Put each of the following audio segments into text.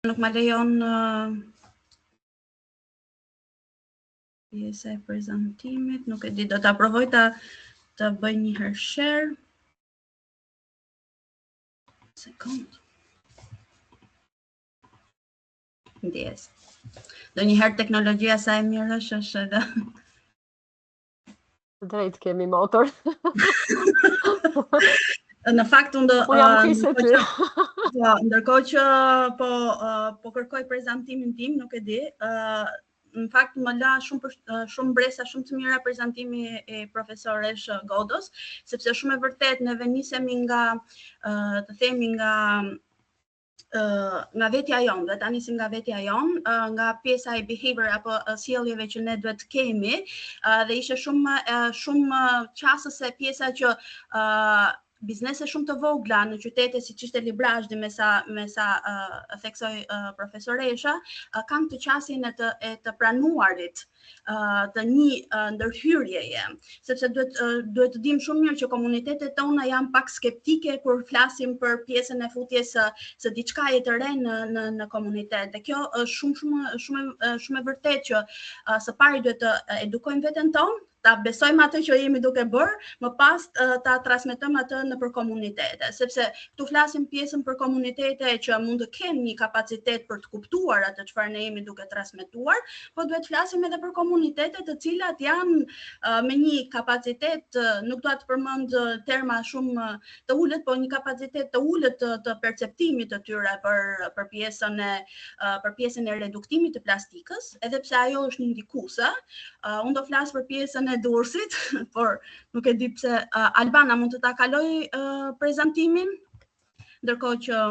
Nuk ma lejon uh, pjesa e prezantimit, nuk e di, do ta provoj ta të bëj një herë share. Sekond. Ndjesë. Ndonjëherë teknologjia sa e mirë është është edhe Drejt kemi motor. Në fakt unë do Po jam keq ty. Po, ndërkohë që po po kërkoj prezantimin tim, nuk e di, ë në fakt më la shumë për, shumë mbresa shumë të mira prezantimi i profesoreshë Godos, sepse shumë e vërtetë neve nisemi nga të themi nga nga vetja jonë, dhe ta nisim nga vetja jonë, nga pjesa e behavior apo sjelljeve që ne duhet të kemi, dhe ishte shumë shumë qasëse pjesa që biznese shumë të vogla në qytete siç ishte Librazhdi me sa me sa uh, theksoi uh, profesoresha, uh, kanë të qasjen e të e të pranuarit të një ndërhyrjeje, sepse duhet duhet të dimë shumë mirë që komunitetet tona janë pak skeptike kur flasim për pjesën e futjes së së diçkaje të re në në në komunitet. Dhe kjo është shumë shumë shumë shumë e vërtetë që së pari duhet të edukojmë veten tonë, ta besojmë atë që jemi duke bërë, më pas ta transmetojmë atë nëpër komunitete, sepse këtu flasim pjesën për komunitete që mund të kenë një kapacitet për të kuptuar atë çfarë ne jemi duke transmetuar, po duhet të flasim edhe për komunitete të cilat janë uh, me një kapacitet, uh, nuk dua të përmend terma shumë të ulët, po një kapacitet të ulët të, të perceptimit të tyre për për pjesën e uh, për pjesën e reduktimit të plastikës, edhe pse ajo është një ndikuese. Uh, unë do flas për pjesën e Durrësit, por nuk e di pse uh, Albana mund të ta kaloj uh, prezantimin, ndërkohë që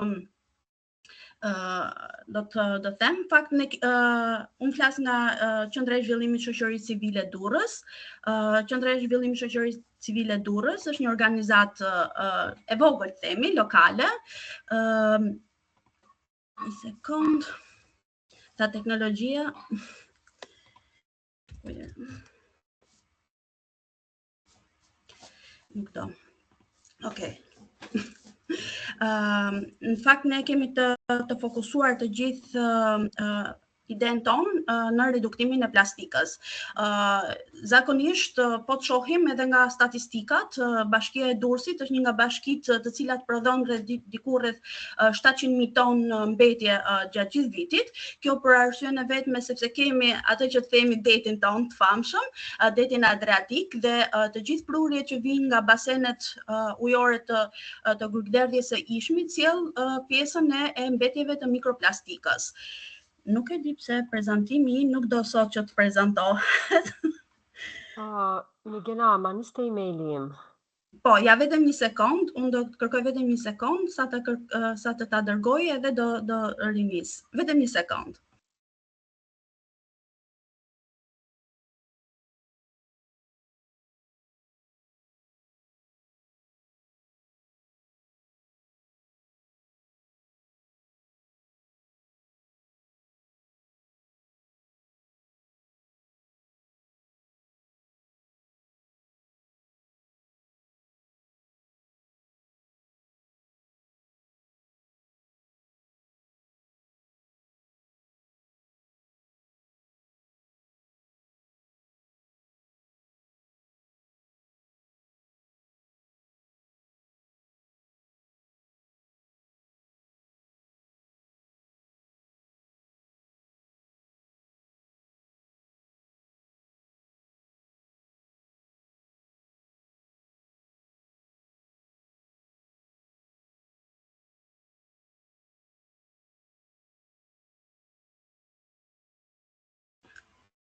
do të do them fakt ne uh, unë flas nga uh, Qendra e Zhvillimit Shoqërisë Civile Durrës. Uh, Qendra e Zhvillimit Shoqërisë Civile Durrës është një organizatë uh, e vogël themi lokale. Ë uh, një sekond. Ta teknologjia. Nuk do. Okej. Okay. Uh, në fakt ne kemi të, të fokusuar të gjithë uh, idenë tonë uh, në reduktimin e plastikës. Uh, zakonisht uh, po të shohim edhe nga statistikat, uh, bashkia e Durrësit është një nga bashkitë të cilat prodhon rreth diku rreth 700.000 ton mbetje gjatë gjithë vitit. Kjo për arsyen e vetme sepse kemi atë që themi detin tonë të famshëm, detin Adriatik dhe të gjithë prurjet që vijnë nga basenet ujore të të grykëderdhjes së Ishmit sjell pjesën e, e mbetjeve të mikroplastikës. Nuk e di pse prezantimi im nuk do sot që të prezantohet. Uh, Migena, ma nis te emaili im. Po, ja vetëm një sekond, unë do të kërkoj vetëm një sekond sa të kër, sa të ta dërgoj edhe do do rinis. Vetëm një sekond.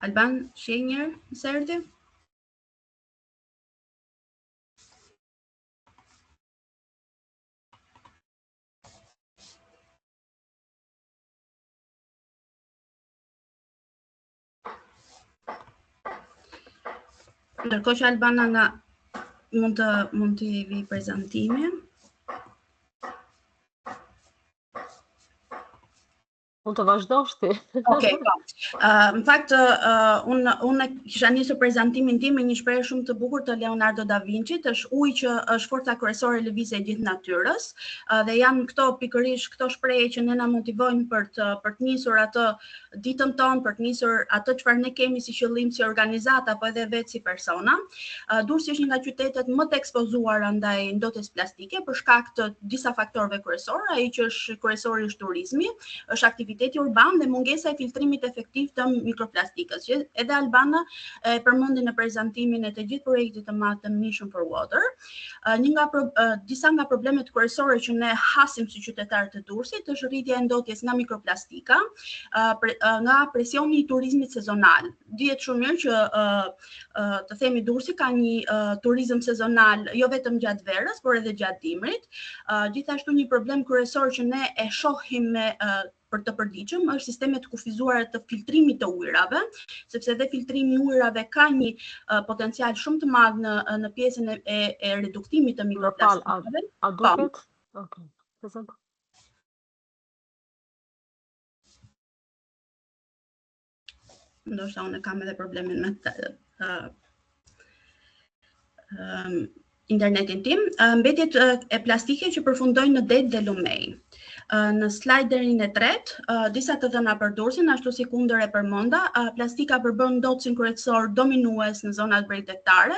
Alban, shih njëherë, nëse erdhi? Ndërkohë që Albana nga mund të mund të vi prezantimi. Mund të vazhdosh ti. Okej, po. Uh, në fakt, uh, unë unë kisha nisur prezantimin tim me një shprehje shumë të bukur të Leonardo da Vinci-t, është uji që është forca kryesore lëvizëse e gjithë natyrës, uh, dhe janë këto pikërisht këto shprehje që ne na motivojnë për të për të nisur atë ditën tonë, për të nisur atë çfarë ne kemi si qëllim si organizatë apo edhe vetë si persona. Uh, Durrësi është një nga qytetet më të ekspozuara ndaj ndotjes plastike për shkak të disa faktorëve kryesorë, ai që është kryesori është turizmi, është aktiviteti urban dhe mungesa e filtrimit efektiv të mikroplastikës, që edhe Albana e përmendi në prezantimin e të gjithë projektit të madh të Mission for Water. Një nga pro, disa nga problemet kryesore që ne hasim si qytetarë të Durrësit është rritja e ndotjes nga mikroplastika, nga presioni i turizmit sezonal. Dihet shumë mirë që të themi Durrësi ka një turizëm sezonal jo vetëm gjatë verës, por edhe gjatë dimrit. Gjithashtu një problem kryesor që ne e shohim me për të përditshëm është sistemet e kufizuara të filtrimit të ujërave, sepse edhe filtrimi i ujërave ka një uh, potencial shumë të madh në në pjesën e, e, e reduktimit të mikroplastikave. A, a po. duket? Okej. Okay. Ndoshta unë kam edhe problemin me të, uh, um, internetin tim. Uh, mbetjet e plastike që përfundojnë në det dhe lumenj. Uh, në slajderin e tretë, uh, disa të dhëna për Durrësin, ashtu sikundër e përmenda, uh, plastika përbën ndotësin kryesor dominues në zonat bregdetare,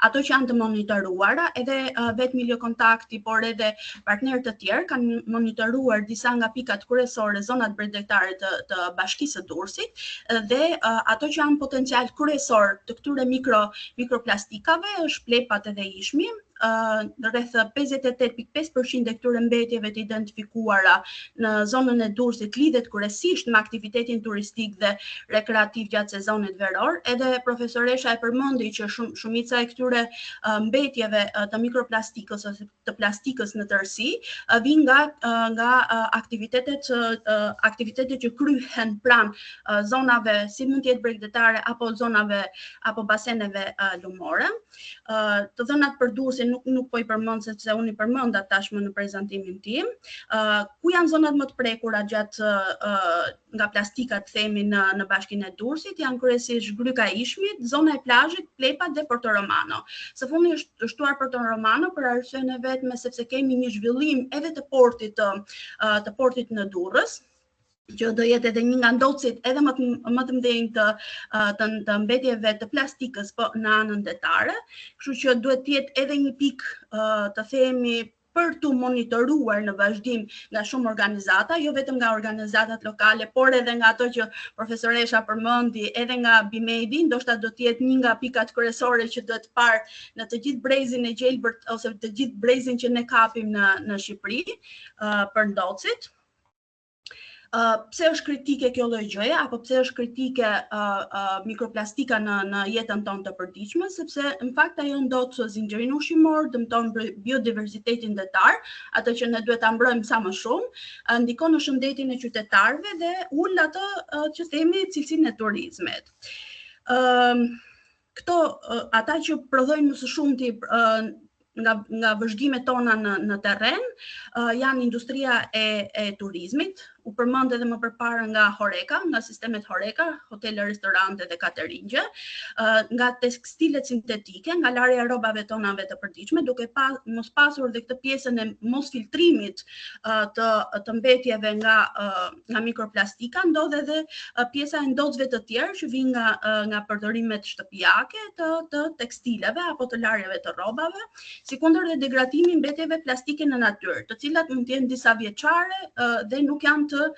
ato që janë të monitoruara, edhe uh, vetë Miliokontakti, por edhe Partnerë të tjerë kanë monitoruar disa nga pikat kryesore zonat bregdetare të, të bashkisë së Durrësit dhe uh, ato që janë potencial kryesor të këtyre mikro mikroplastikave është Plepat edhe Ishmi, uh, rreth 58.5% e këtyre mbetjeve të identifikuara në zonën e Durrësit lidhet kryesisht me aktivitetin turistik dhe rekreativ gjatë sezonit veror. Edhe profesoresha e përmendi që shum, shumica e këtyre uh, mbetjeve uh, të mikroplastikës ose të plastikës në tërësi vijnë nga nga aktivitetet aktivitetet që kryhen pranë zonave si mund të jetë bregdetare apo zonave apo baseneve lumore. Të dhënat për Durrësin nuk nuk po i përmend sepse unë i përmenda tashmë në prezantimin tim. Ku janë zonat më të prekura gjatë nga plastika të themi në në bashkinë e Durrësit janë kryesisht Gryka e Ishmit, zona e plazhit, Plepat dhe Porto Romano. Së fundi është shtuar Porto Romano për arsyen e vetme sepse kemi një zhvillim edhe të portit të të portit në Durrës që do jetë edhe një nga ndotësit edhe më të më të mëdhenj të të, të mbetjeve të plastikës po në anën detare, kështu që duhet të jetë edhe një pikë të themi për t'u monitoruar në vazhdim nga shumë organizata, jo vetëm nga organizatat lokale, por edhe nga ato që profesoresha përmendi, edhe nga Bimedi, ndoshta do të jetë një nga pikat kryesore që duhet parë në të gjithë brezin e gjelbërt ose të gjithë brezin që ne kapim në në Shqipëri uh, për ndotësit. Uh, pse është kritike kjo lloj gjëje apo pse është kritike uh, uh, mikroplastika në në jetën tonë të përditshme, sepse në fakt ajo ndot zinxhirin ushqimor, dëmton biodiversitetin detar, atë që ne duhet ta mbrojmë sa më shumë, uh, ndikon në shëndetin e qytetarëve dhe ul atë uh, që themi cilësinë e turizmit. Ëm uh, këto uh, ata që prodhojnë më së shumti uh, nga nga vëzhgimet tona në në terren uh, janë industria e e turizmit, u përmend edhe më përpara nga Horeca, nga sistemet Horeca, hotele, restorante dhe kateringje, uh, nga tekstilet sintetike, nga larja e rrobave tonave të përditshme, duke pa, mos pasur dhe këtë pjesën e mosfiltrimit uh, të të mbetjeve nga uh, nga mikroplastika, ndodh edhe uh, pjesa e ndotësve të tjerë që vijnë nga uh, nga përdorimet shtëpiake të të tekstileve apo të larjeve të rrobave, sikundër dhe degradimi i mbetjeve plastike në natyrë, të cilat mund të jenë disa vjeçare dhe nuk janë të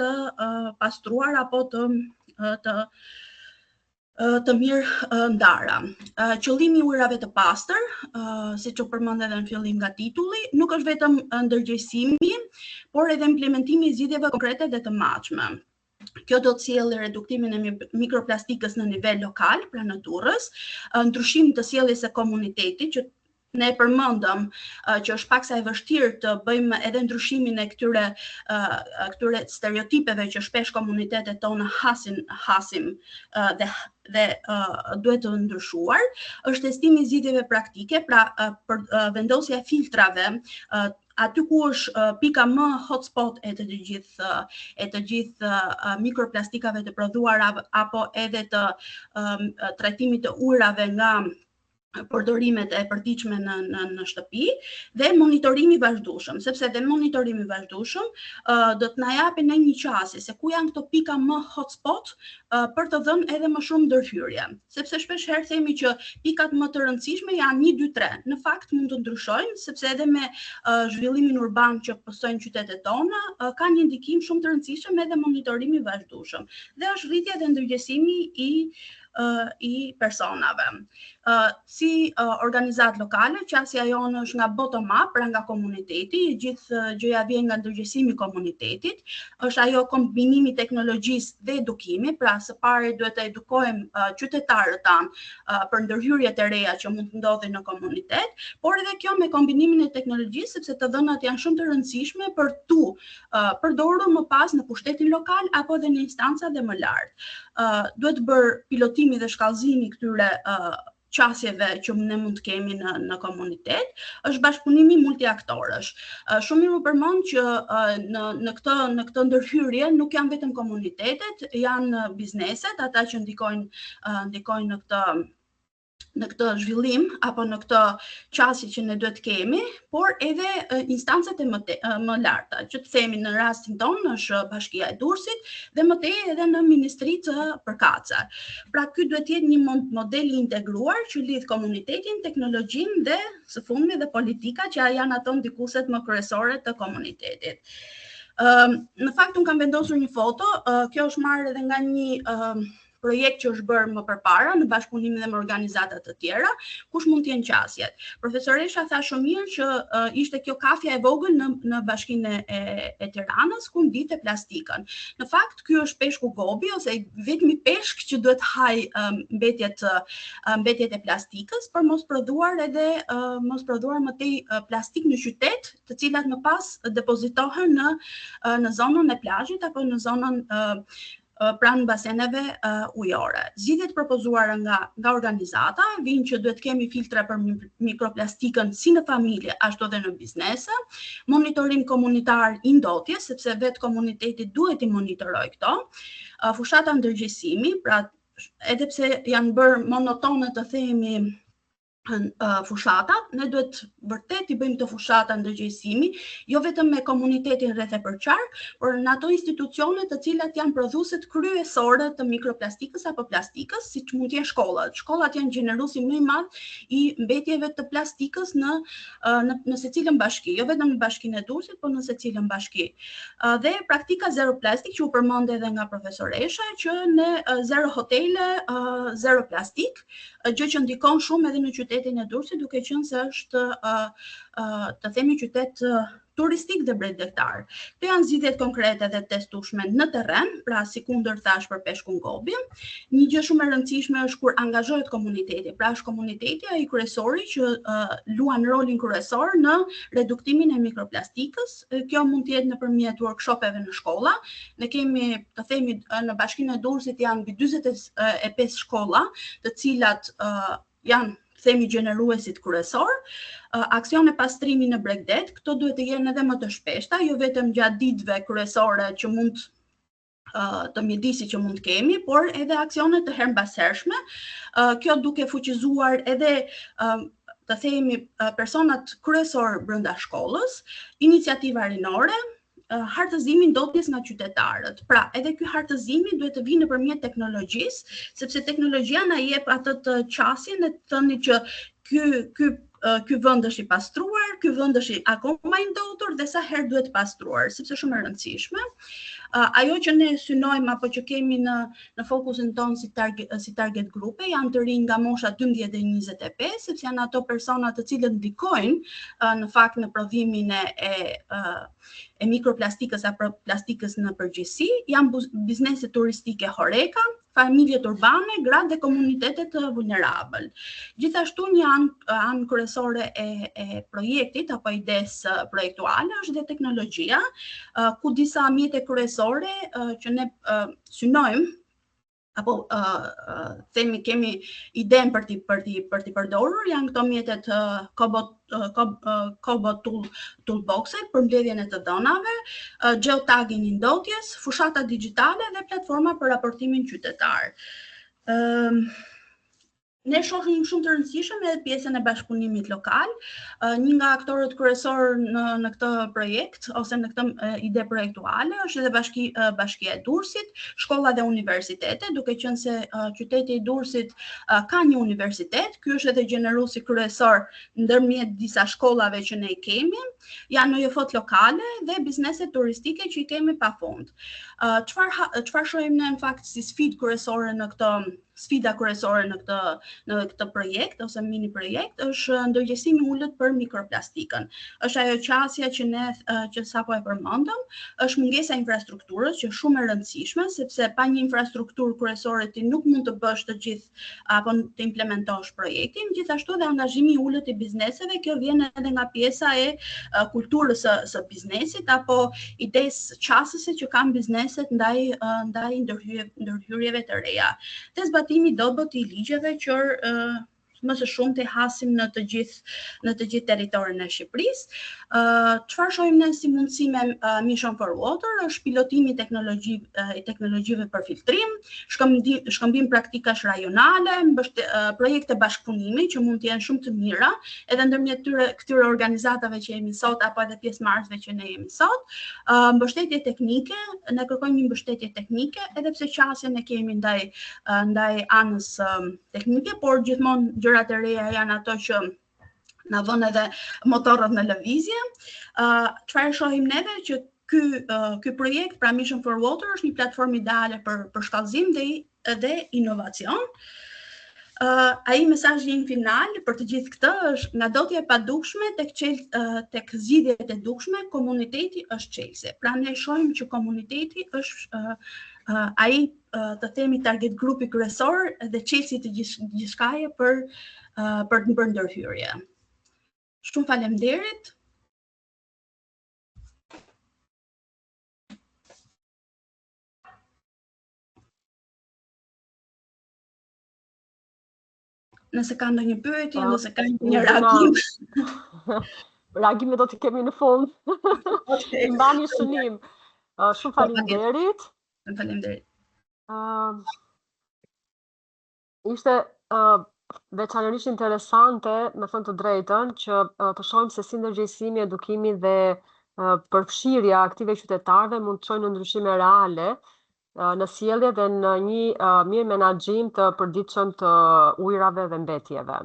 të pastruara apo të të të mirë ndara. Qëllimi i ujërave të pastër, siç u përmend edhe në fillim nga titulli, nuk është vetëm ndërgjegjësimi, por edhe implementimi i zgjidhjeve konkrete dhe të matshme. Kjo do të sjellë reduktimin e mikroplastikës në nivel lokal, pra në Durrës, ndryshim të sjelljes së komunitetit që ne e përmendëm që është paksa e vështirë të bëjmë edhe ndryshimin e këtyre këtyre stereotipeve që shpesh komunitetet tona hasin hasim dhe dhe duhet të ndryshuar, është testimi i zgjidhjeve praktike, pra për vendosja e filtrave. Aty ku është pika më hotspot e të gjithë e të gjithë mikroplastikave të prodhuara apo edhe të trajtimit të ujërave nga përdorimet e përditshme në në në shtëpi dhe monitorimi i vazhdueshëm, sepse dhe monitorimi i vazhdueshëm uh, do të na japë ne një qasje se ku janë këto pika më hotspot uh, për të dhënë edhe më shumë ndërhyrje. Sepse shpesh herë themi që pikat më të rëndësishme janë 1 2 3. Në fakt mund të ndryshojnë sepse edhe me uh, zhvillimin urban që pësojnë qytetet tona, uh, ka një ndikim shumë të rëndësishëm edhe monitorimi i vazhdueshëm. Dhe është rritja dhe ndërgjegjësimi i uh, i personave. Uh, si uh, organizatë lokale, qasja jonë është nga bottom up, pra nga komuniteti, e gjithë gjëja vjen nga ndërgjegjësimi i komunitetit, është ajo kombinimi i teknologjisë dhe edukimi, pra së pari duhet të edukojmë uh, qytetarët tanë uh, për ndërhyrjet e reja që mund të ndodhin në komunitet, por edhe kjo me kombinimin e teknologjisë, sepse të dhënat janë shumë të rëndësishme për t'u uh, përdorur më pas në pushtetin lokal apo edhe në instanca dhe më lart. Uh, duhet bërë pilotimi dhe shkallëzimi i këtyre uh, qasjeve që ne mund të kemi në në komunitet, është bashkëpunimi multiaktorësh. Uh, shumë mirë u përmend që uh, në në këtë në këtë ndërhyrje nuk janë vetëm komunitetet, janë bizneset, ata që ndikojnë uh, ndikojnë në këtë në këtë zhvillim apo në këtë qasje që ne duhet të kemi, por edhe instancat e më, te, më larta, që të themi në rastin tonë është Bashkia e Durrësit dhe më tej edhe në ministritë përkatëse. Pra ky duhet të jetë një model i integruar që lidh komunitetin, teknologjinë dhe së fundmi dhe politika që janë ato ndikueset më kryesore të komunitetit. Ëm në fakt unë kam vendosur një foto, kjo është marrë edhe nga një projekt që është bërë më përpara në bashkëpunim edhe me organizata të tjera, kush mund të jenë qasjet. Profesoresha tha shumë mirë që uh, ishte kjo kafja e vogël në në bashkinë e, e Tiranës ku mblidhte plastikën. Në fakt ky është peshku gobi ose i vetmi peshk që duhet të hajë uh, mbetjet uh, mbetjet e plastikës për mos prodhuar edhe uh, mos prodhuar më tej uh, plastikë në qytet, të cilat më pas depozitohen në uh, në zonën e plazhit apo në zonën uh, pranë baseneve ujore. Zgjidhjet e propozuara nga nga organizata vijnë që duhet të kemi filtra për mikroplastikën si në familje ashtu edhe në biznese, monitorim komunitar i ndotjes, sepse vetë komuniteti duhet t'i monitorojë këto, fushata ndërgjegjësimi, pra edhe pse janë bërë monotone të themi fushatat, ne duhet vërtet t'i bëjmë këto fushata ndërgjegjësimi, jo vetëm me komunitetin rreth e përqark, por në ato institucione të cilat janë prodhueset kryesore të mikroplastikës apo plastikës, siç mund të jenë shkollat. Shkollat janë gjeneruesi më i madh i mbetjeve të plastikës në në në secilën bashki, jo vetëm në bashkinë e Durrësit, por në secilën bashki. Dhe praktika zero plastik që u përmend edhe nga profesoresha, që ne zero hotele, zero plastik, gjë që ndikon shumë edhe në qytetin e Durrësit, duke qenë se është të themi qytet turistik dhe bregdetar. Këto janë zgjidhjet konkrete dhe testueshme në terren, pra sikundër thashë për peshkun gobi. Një gjë shumë e rëndësishme është kur angazhohet komuniteti, pra është komuniteti ai kryesori që uh, luan rolin kryesor në reduktimin e mikroplastikës. Kjo mund të jetë nëpërmjet workshopeve në shkolla. Ne kemi, të themi, në Bashkinë e Durrësit janë mbi 45 shkolla, të cilat uh, janë themi gjeneruesit kryesor, uh, aksione pastrimi në bregdet, këto duhet të jenë edhe më të shpeshta, jo vetëm gjatë ditëve kryesore që mund të mjedisit që mund të kemi, por edhe aksione të herëmbashershme, kjo duke fuqizuar edhe të themi personat kryesor brenda shkollës, iniciativa rinore, hartëzimi i ndotjes nga qytetarët. Pra, edhe ky hartëzimi duhet të vijë nëpërmjet teknologjisë, sepse teknologjia na jep atë të qasjen e të thënit që ky ky ky vend është i pastruar, ky vend është akoma i ndotur dhe sa herë duhet pastruar, sepse shumë e rëndësishme. Uh, ajo që ne synojmë apo që kemi në në fokusin tonë si target si target grupe janë të rinj nga mosha 12 deri 25, sepse janë ato persona të cilët ndikojnë uh, në fakt në prodhimin e e, uh, e mikroplastikës apo plastikës në përgjithësi, janë biznese turistike Horeca, familjet urbane, gratë dhe komunitetet vulnerabël. Gjithashtu një anë, anë kryesore e, e projektit apo idesë projektuale është dhe teknologjia, ku disa mjete kryesore që ne synojmë Apo uh, uh, themi kemi idenë për t'i për t'i për t'i përdorur janë këto mjetet uh, Kobo uh, Kobo, uh, Kobo tool toolboxet për mbledhjen e të dhënave, uh, geotagging i ndotjes, fushata digjitale dhe platforma për raportimin qytetar. Ëm uh, Ne shohim shumë të rëndësishëm edhe pjesën e bashkëpunimit lokal. Një nga aktorët kryesorë në në këtë projekt ose në këtë ide projektuale është edhe bashki bashkia e Durrësit, shkolla dhe universitete, duke qenë se qyteti i Durrësit ka një universitet, ky është edhe gjeneruesi kryesor ndërmjet disa shkollave që ne i kemi, janë OJF-të lokale dhe bizneset turistike që i kemi pafund. Çfarë çfarë shohim ne në fakt si sfidë kryesore në këtë sfida kryesore në këtë në këtë projekt ose mini projekt është ndërgjegjësimi i ulët për mikroplastikën. Është ajo qasja që ne që sapo e përmendëm, është mungesa e infrastrukturës që është shumë e rëndësishme sepse pa një infrastrukturë kryesore ti nuk mund të bësh të gjithë apo të implementosh projektin, gjithashtu dhe angazhimi i ulët i bizneseve, kjo vjen edhe nga pjesa e kulturës së, së biznesit apo idesë qasëse që kanë bizneset ndaj ndaj ndërhyrje, ndërhyrjeve të reja. Dhe zbatimi i dobët i ligjeve që më së shumti hasim në të gjithë në të gjithë territorin e Shqipërisë. Ë çfarë shohim ne si mundësi me uh, Mission for Water është pilotimi i teknologji i teknologjive për filtrim, shkëmbim, shkëmbim praktikash rajonale, mbështe, uh, projekte bashkëpunimi që mund të jenë shumë të mira edhe ndërmjet tyre këtyre organizatave që jemi sot apo edhe pjesëmarrësve që ne jemi sot. Uh, mbështetje teknike, ne kërkojmë një mbështetje teknike, edhe pse qasjen e kemi ndaj uh, ndaj anës uh, teknike, por gjithmonë gjërat e reja janë ato që na vënë edhe motorët në lëvizje. Ë uh, çfarë shohim neve që ky uh, ky projekt pra Mission for Water është një platformë ideale për për shkallëzim dhe dhe inovacion. Uh, ai mesazhi im final për të gjithë këtë është nga ndotja e padukshme tek çel uh, tek zgjidhjet e dukshme, komuniteti është çelësi. Pra ne shohim që komuniteti është uh, uh, ai uh, të themi target grupi kryesor dhe çelësi të gjithçkaje për uh, për të bërë ndërhyrje. Shumë faleminderit. Nëse ka ndonjë pyetje, po, nëse ka ndonjë reagim. Reagime do t'i kemi në fund. Okay. I mbani shënim. Uh, shumë po, faleminderit. Faleminderit. Uh, ishte uh, veçanërisht interesante, me thënë të drejtën, që uh, të shohim se si ndërgjegjësimi, edukimi dhe uh, përfshirja aktive e qytetarëve mund të çojnë në ndryshime reale uh, në sjellje dhe në një uh, mirë menaxhim të përditshëm të ujërave dhe mbetjeve.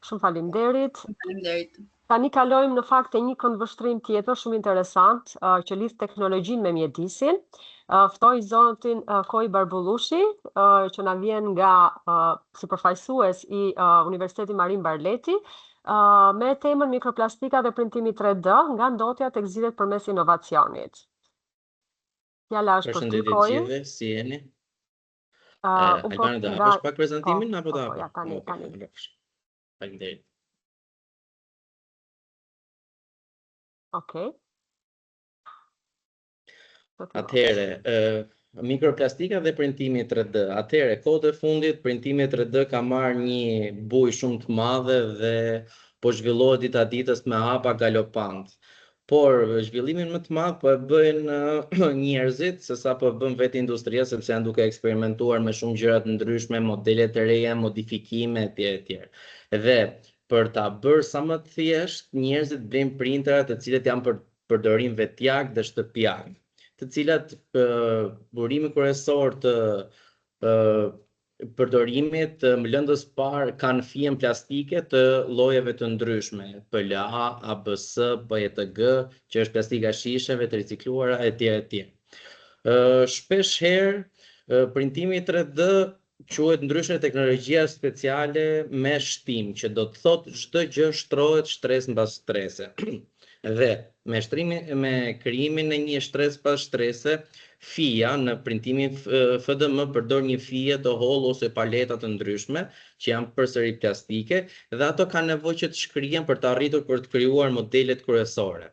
Shumë faleminderit. Faleminderit. Tani kalojmë në fakt te një këndvështrim tjetër shumë interesant uh, që lidh teknologjinë me mjedisin. Uh, ftoj zotin uh, Koi Barbullushi, uh, që na vjen nga uh, si përfaqësues i uh, Universitetit Marin Barleti, uh, me temën mikroplastika dhe printimi 3D nga ndotja tek zgjidhjet përmes inovacionit. Fjala është për ty Përshëndetje të Koi. gjithëve, si jeni? Uh, unë po Albana, do nga hapësh pak po, prezantimin apo po, do po, ja hapë? tani, Okej, tani. okay, Faleminderit. Okej. Do fillosh. Atëherë, ë mikroplastika dhe printimi 3D. Atëherë, kohët e fundit printimi 3D ka marrë një bujë shumë të madhe dhe po zhvillohet dita ditës me hapa galopant. Por zhvillimin më të madh po e bëjnë njerëzit se sa po e bën vetë industria sepse janë duke eksperimentuar me shumë gjëra të ndryshme, modele të reja, modifikime etj etj. Dhe për ta bërë sa më të thjeshtë, njerëzit blejnë printera të cilët janë për përdorim vetjak dhe shtëpiak, të cilat burimi kryesor të përdorimit të lëndës parë kanë fijen plastike të llojeve të ndryshme, PLA, ABS, PETG, që është plastika e shisheve të ricikluara etj etj. Shpesh herë printimi 3D quhet ndryshe teknologjia speciale me shtim, që do të thotë çdo gjë shtrohet shtresë mbas shtrese. Dhe me shtrimin me krijimin e një shtresë pas shtrese, fija në printimin FDM përdor një fije të hollë ose paleta të ndryshme, që janë përsëri plastike, dhe ato kanë nevojë që të shkrihen për të arritur për të krijuar modelet kryesore.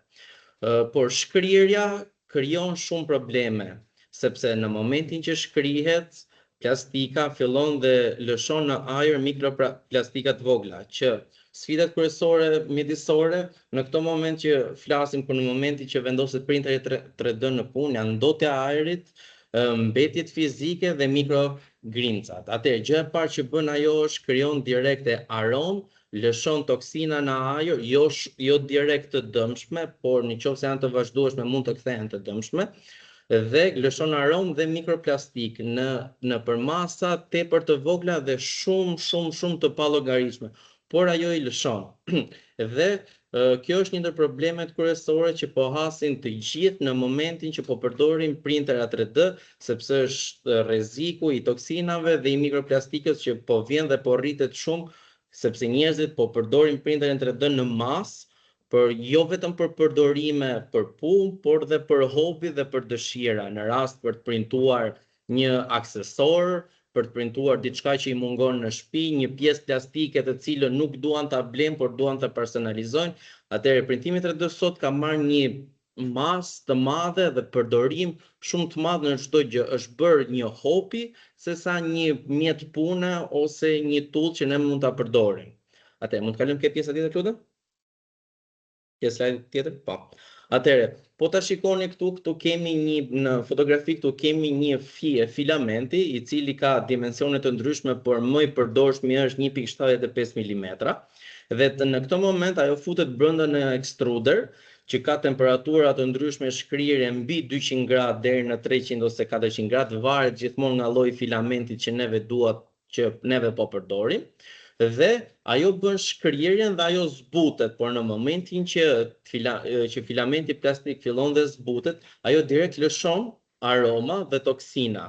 Por shkrirja krijon shumë probleme, sepse në momentin që shkrihet, Plastika fillon dhe lëshon në ajër mikroplastika të vogla, që sfidat kryesore mjedisore në këto moment që flasim, kur në momentin që vendoset printeri 3D në punë, janë ndotja e ajrit, mbetjet fizike dhe mikrogrimcat. Atëherë, gjëja e parë që bën ajo është krijon direkte aromë, lëshon toksina në ajër, jo jo direkt të dëmshme, por në qoftë se janë të vazhdueshme mund të kthehen të dëmshme dhe lëshon aromë dhe mikroplastikë në në përmasa tepër të vogla dhe shumë shumë shumë të pallogaritshme, por ajo i lëshon. Dhe kjo është një ndër problemet kryesore që po hasin të gjithë në momentin që po përdorin printera 3D, sepse është rreziku i toksinave dhe i mikroplastikës që po vjen dhe po rritet shumë sepse njerëzit po përdorin printerin 3D në masë, për jo vetëm për përdorime për punë, por dhe për hobi dhe për dëshira, në rast për të printuar një aksesor, për të printuar diçka që i mungon në shtëpi, një pjesë plastike të cilën nuk duan ta blejnë, por duan ta personalizojnë. Atëherë printimi 3D sot ka marrë një masë të madhe dhe përdorim shumë të madh në çdo gjë. Është bërë një hobi sesa një mjet pune ose një tool që ne mund ta përdorim. Atëherë, mund të kalojmë ke pjesa tjetër, lutem? Ke slide tjetër? Po. Atëherë, po ta shikoni këtu, këtu kemi një në fotografi këtu kemi një fije filamenti i cili ka dimensione të ndryshme, por më i përdorshmi është 1.75 mm. Dhe të, në këtë moment ajo futet brenda në ekstruder, që ka temperatura të ndryshme shkrirje mbi 200 gradë deri në 300 ose 400 gradë, varet gjithmonë nga lloji i filamentit që neve duat që neve po përdorim dhe ajo bën shkrirjen dhe ajo zbutet, por në momentin që fila, që filamenti plastik fillon dhe zbutet, ajo direkt lëshon aroma dhe toksina.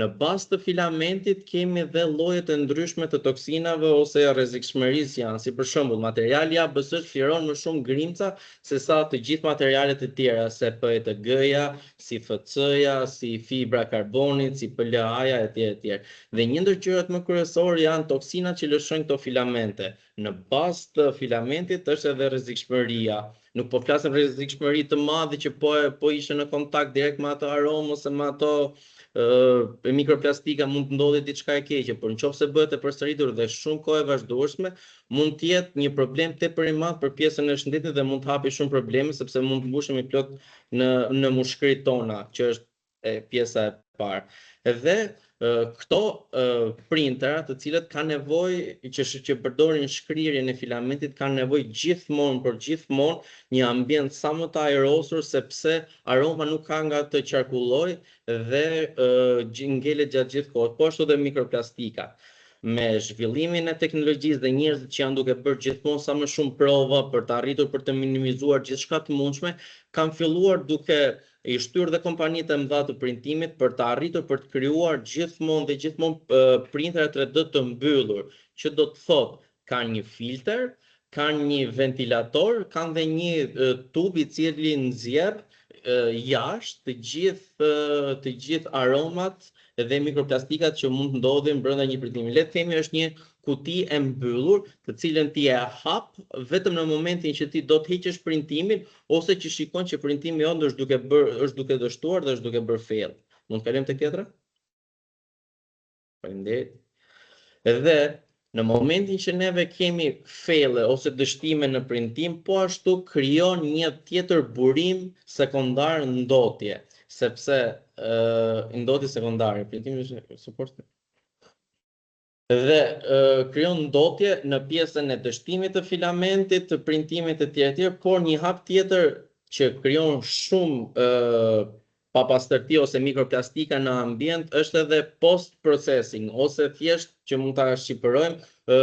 Në bazë të filamentit kemi dhe llojet e ndryshme të toksinave ose rrezikshmërisë janë, si për shembull materiali ABS çliron më shumë grimca se sa të gjithë materialet e tjera, se PETG-ja, si FC-ja, si fibra karbonit, si PLA-ja etj etj. Dhe një ndër gjërat më kryesore janë toksinat që lëshojnë këto filamente. Në bazë të filamentit është edhe rrezikshmëria. Nuk po flasim rrezikshmëri të madhe që po po ishe në kontakt direkt me atë aromë ose me ato ë mikroplastika mund të ndodhi diçka e keqe, por nëse bëhet e përsëritur dhe shumë kohë e vazhdueshme, mund të jetë një problem tepër i madh për pjesën e shëndetit dhe mund të hapi shumë probleme sepse mund të mbushemi plot në në mushkëritë tona, që është e pjesa e parë. Dhe këto printera të cilët kanë nevojë që që përdorin shkrirjen e filamentit kanë nevojë gjithmonë por gjithmonë një ambient sa më të ajrosur sepse aroma nuk ka nga të qarkullojë dhe ngelet gjatë gjithë kohës. Po ashtu dhe mikroplastika. Me zhvillimin e teknologjisë dhe njerëzit që janë duke bërë gjithmonë sa më shumë prova për të arritur për të minimizuar gjithçka të mundshme, kanë filluar duke i shtyrë dhe kompanitë e mëdha të printimit për të arritur për të krijuar gjithmonë dhe gjithmonë printera 3D të mbyllur, që do të thotë kanë një filter, kanë një ventilator, kanë dhe një tub i cili nxjerr jashtë të gjithë të gjithë aromat dhe mikroplastikat që mund të ndodhin brenda një printimi. Le të themi është një kuti e mbyllur, të cilën ti e hap vetëm në momentin që ti do të heqësh printimin ose që shikon që printimi jot është duke bërë është duke dështuar dhe është duke bërë fail. Mund të kalojmë tek tjetra? Faleminderit. Dhe në momentin që neve kemi faile ose dështime në printim, po ashtu krijon një tjetër burim sekondar ndotje, sepse ë ndotje sekondare, printimi është suport dhe krijon ndotje në pjesën e dështimit të filamentit, të printimit e tjerë tjerë, por një hap tjetër që krijon shumë papastërti ose mikroplastika në ambient është edhe post processing ose thjesht që mund ta shqipërojmë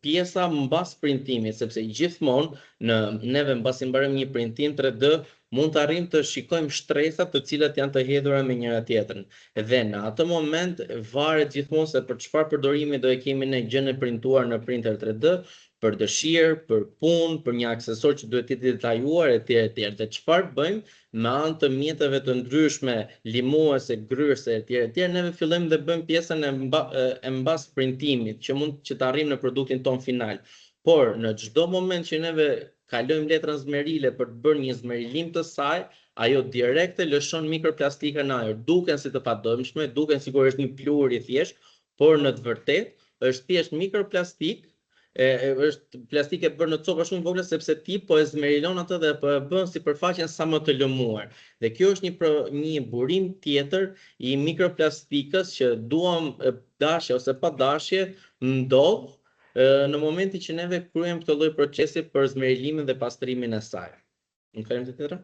pjesa mbas printimit, sepse gjithmonë në neve mbasi mbarojmë një printim 3D mund të arrijmë të shikojmë shtresat të cilat janë të hedhura me njëra tjetrën. Dhe në atë moment varet gjithmonë se për çfarë përdorimi do e kemi ne gjënë e printuar në printer 3D, për dëshirë, për punë, për një aksesor që duhet të jetë i detajuar etj etj. Dhe çfarë bëjmë me anë të mjeteve të ndryshme, limuese, gryrëse etj etj, neve fillojmë dhe bëjmë pjesën e mba, e mbas printimit që mund që të arrijmë në produktin ton final. Por në çdo moment që neve kalojmë letrën zmerile për të bërë një zmerilim të saj, ajo direkte lëshon mikroplastika në ajër. Duken si të padëmshme, duken sikur është një pluhur i thjeshtë, por në të vërtetë është thjesht mikroplastikë, e, e, është plastikë e bërë në copa shumë të vogla sepse ti po e zmerilon atë dhe po e bën sipërfaqen sa më të lëmuar. Dhe kjo është një pro, një burim tjetër i mikroplastikës që duam dashje ose pa dashje ndodh në momentin që neve kryejmë këtë lloj procesi për zmerilimin dhe pastrimin e saj. Në kalojmë te tjetra?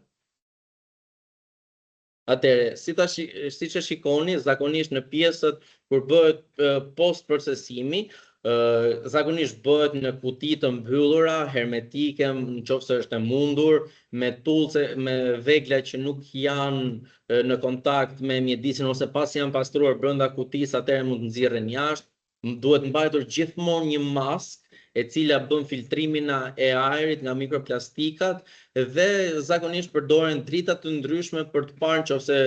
Atëherë, si ta siç e shikoni, zakonisht në pjesët kur bëhet post procesimi, zakonisht bëhet në kuti të mbyllura, hermetike, në qoftë se është e mundur, me tools-e, me vegla që nuk janë në kontakt me mjedisin ose pasi janë pastruar brenda kutisë, atëherë mund të nxirren jashtë. Duhet mbajtur gjithmonë një maskë e cila bën filtrimin e ajrit nga mikroplastikat dhe zakonisht përdoren drita të ndryshme për të parë nëse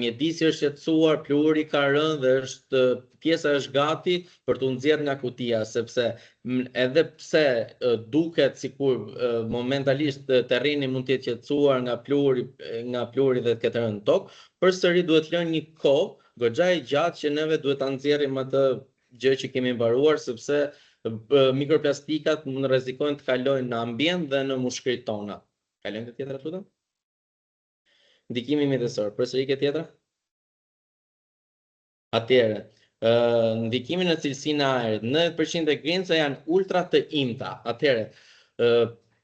mjedisi është qetësuar, pluhuri ka rënë dhe është pjesa është gati për t'u nxjerrë nga kutia, sepse edhe pse duket sikur momentalisht terreni mund të jetë qetësuar nga pluhuri nga pluhuri dhe të ketë rënë në tokë, përsëri duhet lënë një kohë goxha e gjatë që neve duhet ta nxjerrim atë gjë që kemi mbaruar sepse mikroplastikat mund rrezikojnë të kalojnë në ambient dhe në mushkëritë tona. Kalojmë te tjetra, lutem. Ndikimi mjedisor, përsëri ke tjetra? Atëherë, ndikimi në cilësinë e ajrit, 90% e grimcave janë ultra të imta. Atëherë,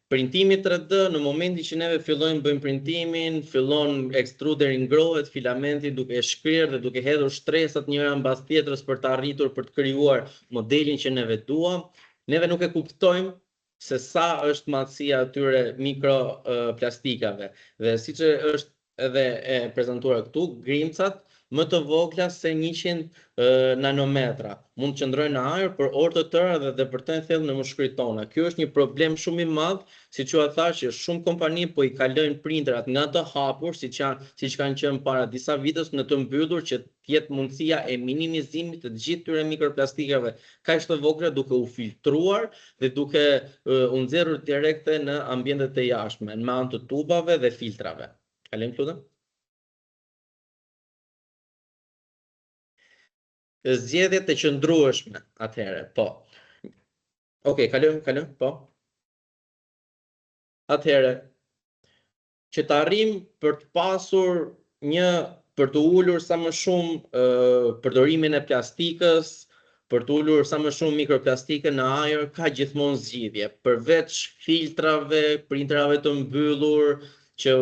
printimi 3D në momentin që neve fillojmë bëjmë printimin, fillon ekstruderi ngrohet filamenti duke e shkrirë dhe duke hedhur shtresat njëra mbas tjetrës për të arritur për të krijuar modelin që neve duam. Neve nuk e kuptojmë se sa është madhësia atyre mikroplastikave. Dhe siç është edhe e prezantuar këtu, grimcat më të vogla se 100 nanometra mund të qëndrojnë në ajër për orë të tëra dhe depërtojnë thellë në mushkëritë tona. Ky është një problem shumë i madh, siç jua thashë që shumë kompani po i kalojnë printerat nga të hapur, siç janë, siç kanë qenë para disa viteve në të mbyllur që të jetë mundësia e minimizimit të të gjithë këtyre mikroplastikave kaq të vogla duke u filtruar dhe duke u nxjerrur direkte në ambientet e jashtme, me anë të tubave dhe filtrave. Kalojmë lutem. Zgjedhjet e qëndrueshme, atëherë, po. Okej, okay, kalojmë, kalojmë, po. Atëherë, që të arrijmë për të pasur një për të ulur sa më shumë përdorimin e plastikës, për të ulur sa më shumë mikroplastikën në ajër, ka gjithmonë zgjidhje. Përveç filtrave, printerave të mbyllur, që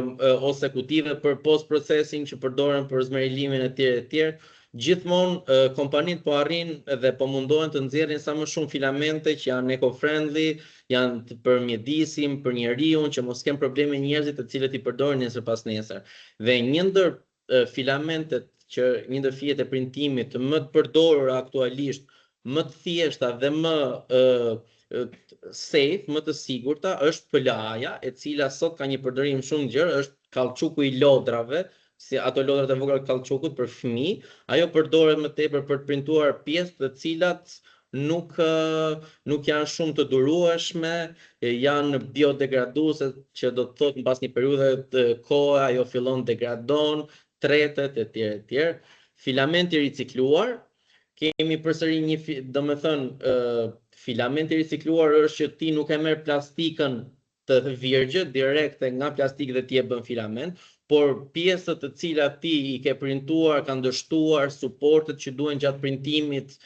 ose kutive për post processing që përdoren për zmerilimin e tjerë e tjerë, gjithmonë kompanitë po arrijnë dhe po mundohen të nxjerrin sa më shumë filamente që janë eco-friendly, janë për mjedisin, për njeriun, që mos kenë probleme njerëzit të cilët i përdorin nesër pas nesër. Dhe një ndër filamentet që një ndër fijet e printimit më të përdorura aktualisht, më të thjeshta dhe më safe, më të sigurta është PLA-ja, e cila sot ka një përdorim shumë gjerë, është kauçuku i lodrave, si ato lodrat e vogla të kauçukut për fëmijë, ajo përdoret më tepër për të printuar pjesë të cilat nuk nuk janë shumë të durueshme, janë biodegraduese, që do të thotë mbas një periudhe të kohe ajo fillon degradon, tretet e tjerë e tjerë. Filamenti ricikluar, kemi përsëri një, do me thënë, filamenti ricikluar është që ti nuk e merr plastikën të virgjër direkte nga plastikë dhe ti e bën filament, por pjesët të cilat ti i ke printuar kanë dështuar, suportet që duhen gjatë printimit,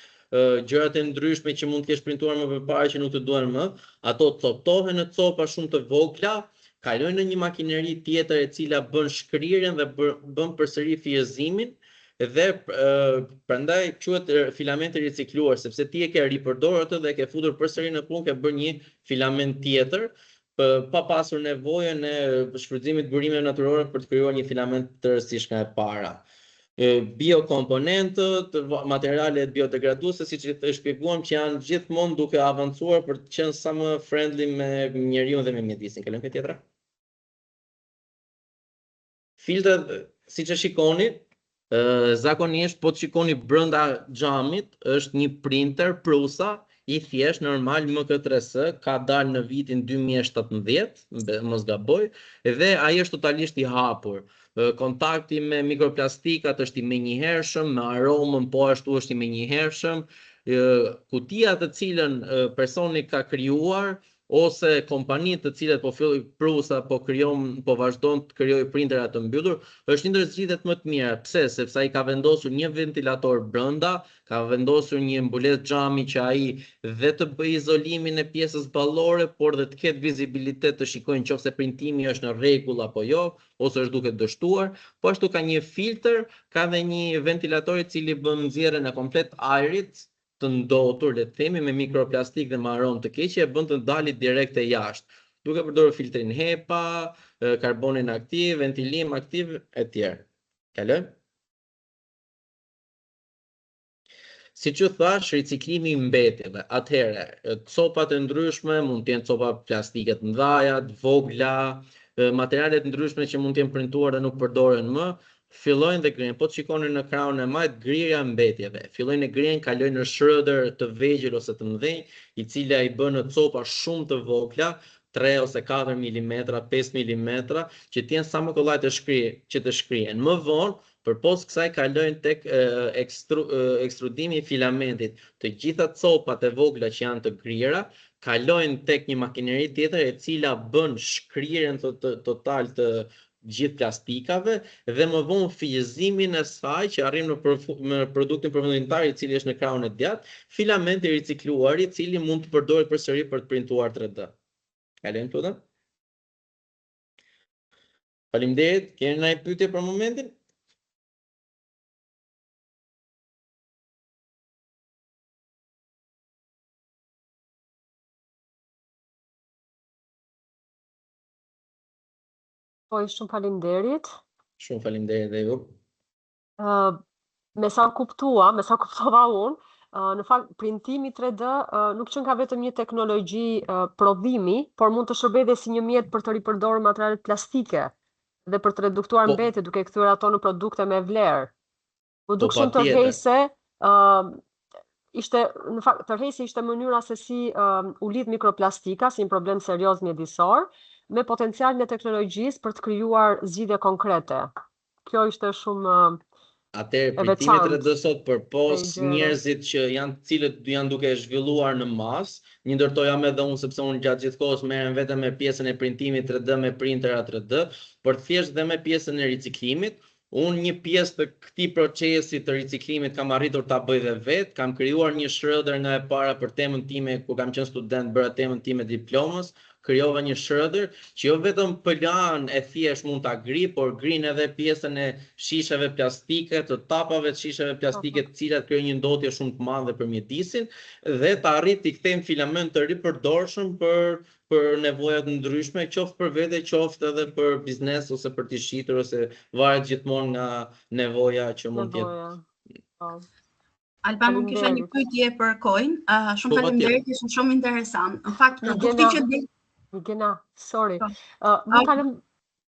gjërat e ndryshme që mund të kesh printuar më përpara që nuk të duhen më, ato coptohen në copa shumë të vogla, kalojnë në një makineri tjetër e cila bën shkrirjen dhe bën përsëri fijezimin dhe prandaj quhet filament i ricikluar sepse ti e ke ripërdorur atë dhe e ke futur përsëri në punë, ke bërë një filament tjetër pa pasur nevojën e shfrytëzimit të burimeve natyrore për të krijuar një filament tërësisht nga e para. Biokomponentët, materialet biodegraduese, siç e shpjeguam që janë gjithmonë duke avancuar për të qenë sa më friendly me njeriun dhe me mjedisin. Kalojmë ke tjetra? Filtrat, siç e shikoni, zakonisht po të shikoni brenda xhamit është një printer Prusa. I thjeshtë, normal, MK3S ka dalë në vitin 2017, mos gaboj, dhe ai është totalisht i hapur. Kontakti me mikroplastikat është i menjëhershëm, me aromën po ashtu është i menjëhershëm. Kutia të cilën personi ka krijuar ose kompanitë të cilat po filloj Prusa po krijon po vazhdon të krijojë printera të mbyllur, është një ndër zgjidhjet më të mira. Pse? Sepse ai ka vendosur një ventilator brenda, ka vendosur një mbulesë xhami që ai dhe të bëjë izolimin e pjesës ballore, por dhe të ketë vizibilitet të shikojë nëse printimi është në rregull apo jo, ose është duke dështuar. Po ashtu ka një filtër, ka dhe një ventilator i cili bën nxjerrjen e komplet ajrit të ndotur, le të themi, me mikroplastikë dhe me aromë të keqe, e bën të dali direkt e jashtë, duke përdorur filtrin HEPA, karbonin aktiv, ventilim aktiv e tjerë. Kalojmë. Siç ju thash, riciklimi i mbetjeve. Atëherë, copat e ndryshme mund të jenë copa plastike të mëdha, të vogla, materiale të ndryshme që mund të jenë printuar dhe nuk përdoren më, fillojnë dhe grihen. Po të shikoni në krahun e majtë, grirja e mbetjeve. Fillojnë e grihen, kalojnë në shredder të vegjël ose të mëdhenj, i cili i bën në copa shumë të vogla, 3 ose 4 mm, 5 mm, që të jenë sa më kollaj të shkri, që të shkrihen. Më vonë, përpos kësaj kalojnë tek ekstru, ekstrudimi i filamentit. Të gjitha copat e vogla që janë të grira, kalojnë tek një makineri tjetër e cila bën shkrirjen të, të, total të gjithë plastikave dhe më vonë fijëzimin e saj që arrim në, përfu, në produktin përfundimtar i cili është në krahun e djathtë, filament i ricikluar i cili mund të përdoret përsëri për të printuar 3D. Kalojmë lutem. Faleminderit. Keni ndonjë pyetje për momentin? Po, shumë faleminderit. Shumë faleminderit dhe ju. Uh, me sa kuptua, me sa kuptova unë, uh, në fakt printimi 3D uh, nuk qenka vetëm një teknologji uh, prodhimi, por mund të shërbejë dhe si një mjet për të ripërdorur materialet plastike dhe për të reduktuar po, mbetjet duke kthyer ato në produkte me vlerë. M'u duk po, shumë tërheqëse, uh, ishte në fakt tërheqëse ishte mënyra se si uh, u lidh mikroplastika si një problem serioz mjedisor me potencialin e teknologjisë për të krijuar zgjidhje konkrete. Kjo ishte shumë Atëherë printimi 3D sot përpos njerëzit që janë të cilët janë duke e zhvilluar në masë, një ndër to jam edhe unë sepse unë gjatë gjithë kohës merrem vetëm me pjesën e printimit 3D me printera 3D, por thjesht dhe me pjesën e riciklimit, Unë një pjesë të këtij procesi të riciklimit kam arritur ta bëj dhe vetë, kam krijuar një shredder nga e para për temën time kur kam qenë student bëra temën time të diplomës, krijova një shredder që jo vetëm PLA-n e thjeshtë mund ta gri, por grin edhe pjesën e shisheve plastike, të tapave të shisheve plastike të cilat krijojnë një ndotje shumë të madhe për mjedisin dhe të arrit t'i kthejmë filament të ripërdorshëm për për nevoja të ndryshme, qoftë për vete, qoftë edhe për biznes ose për t'i shitur ose varet gjithmonë nga nevoja që mund të jetë. Po. Alban, unë kisha një pyetje për Koin. Uh, shumë po, faleminderit, ishte shumë interesant. Në fakt, produkti që del Gena, sorry. Po. Uh, mund ta lëm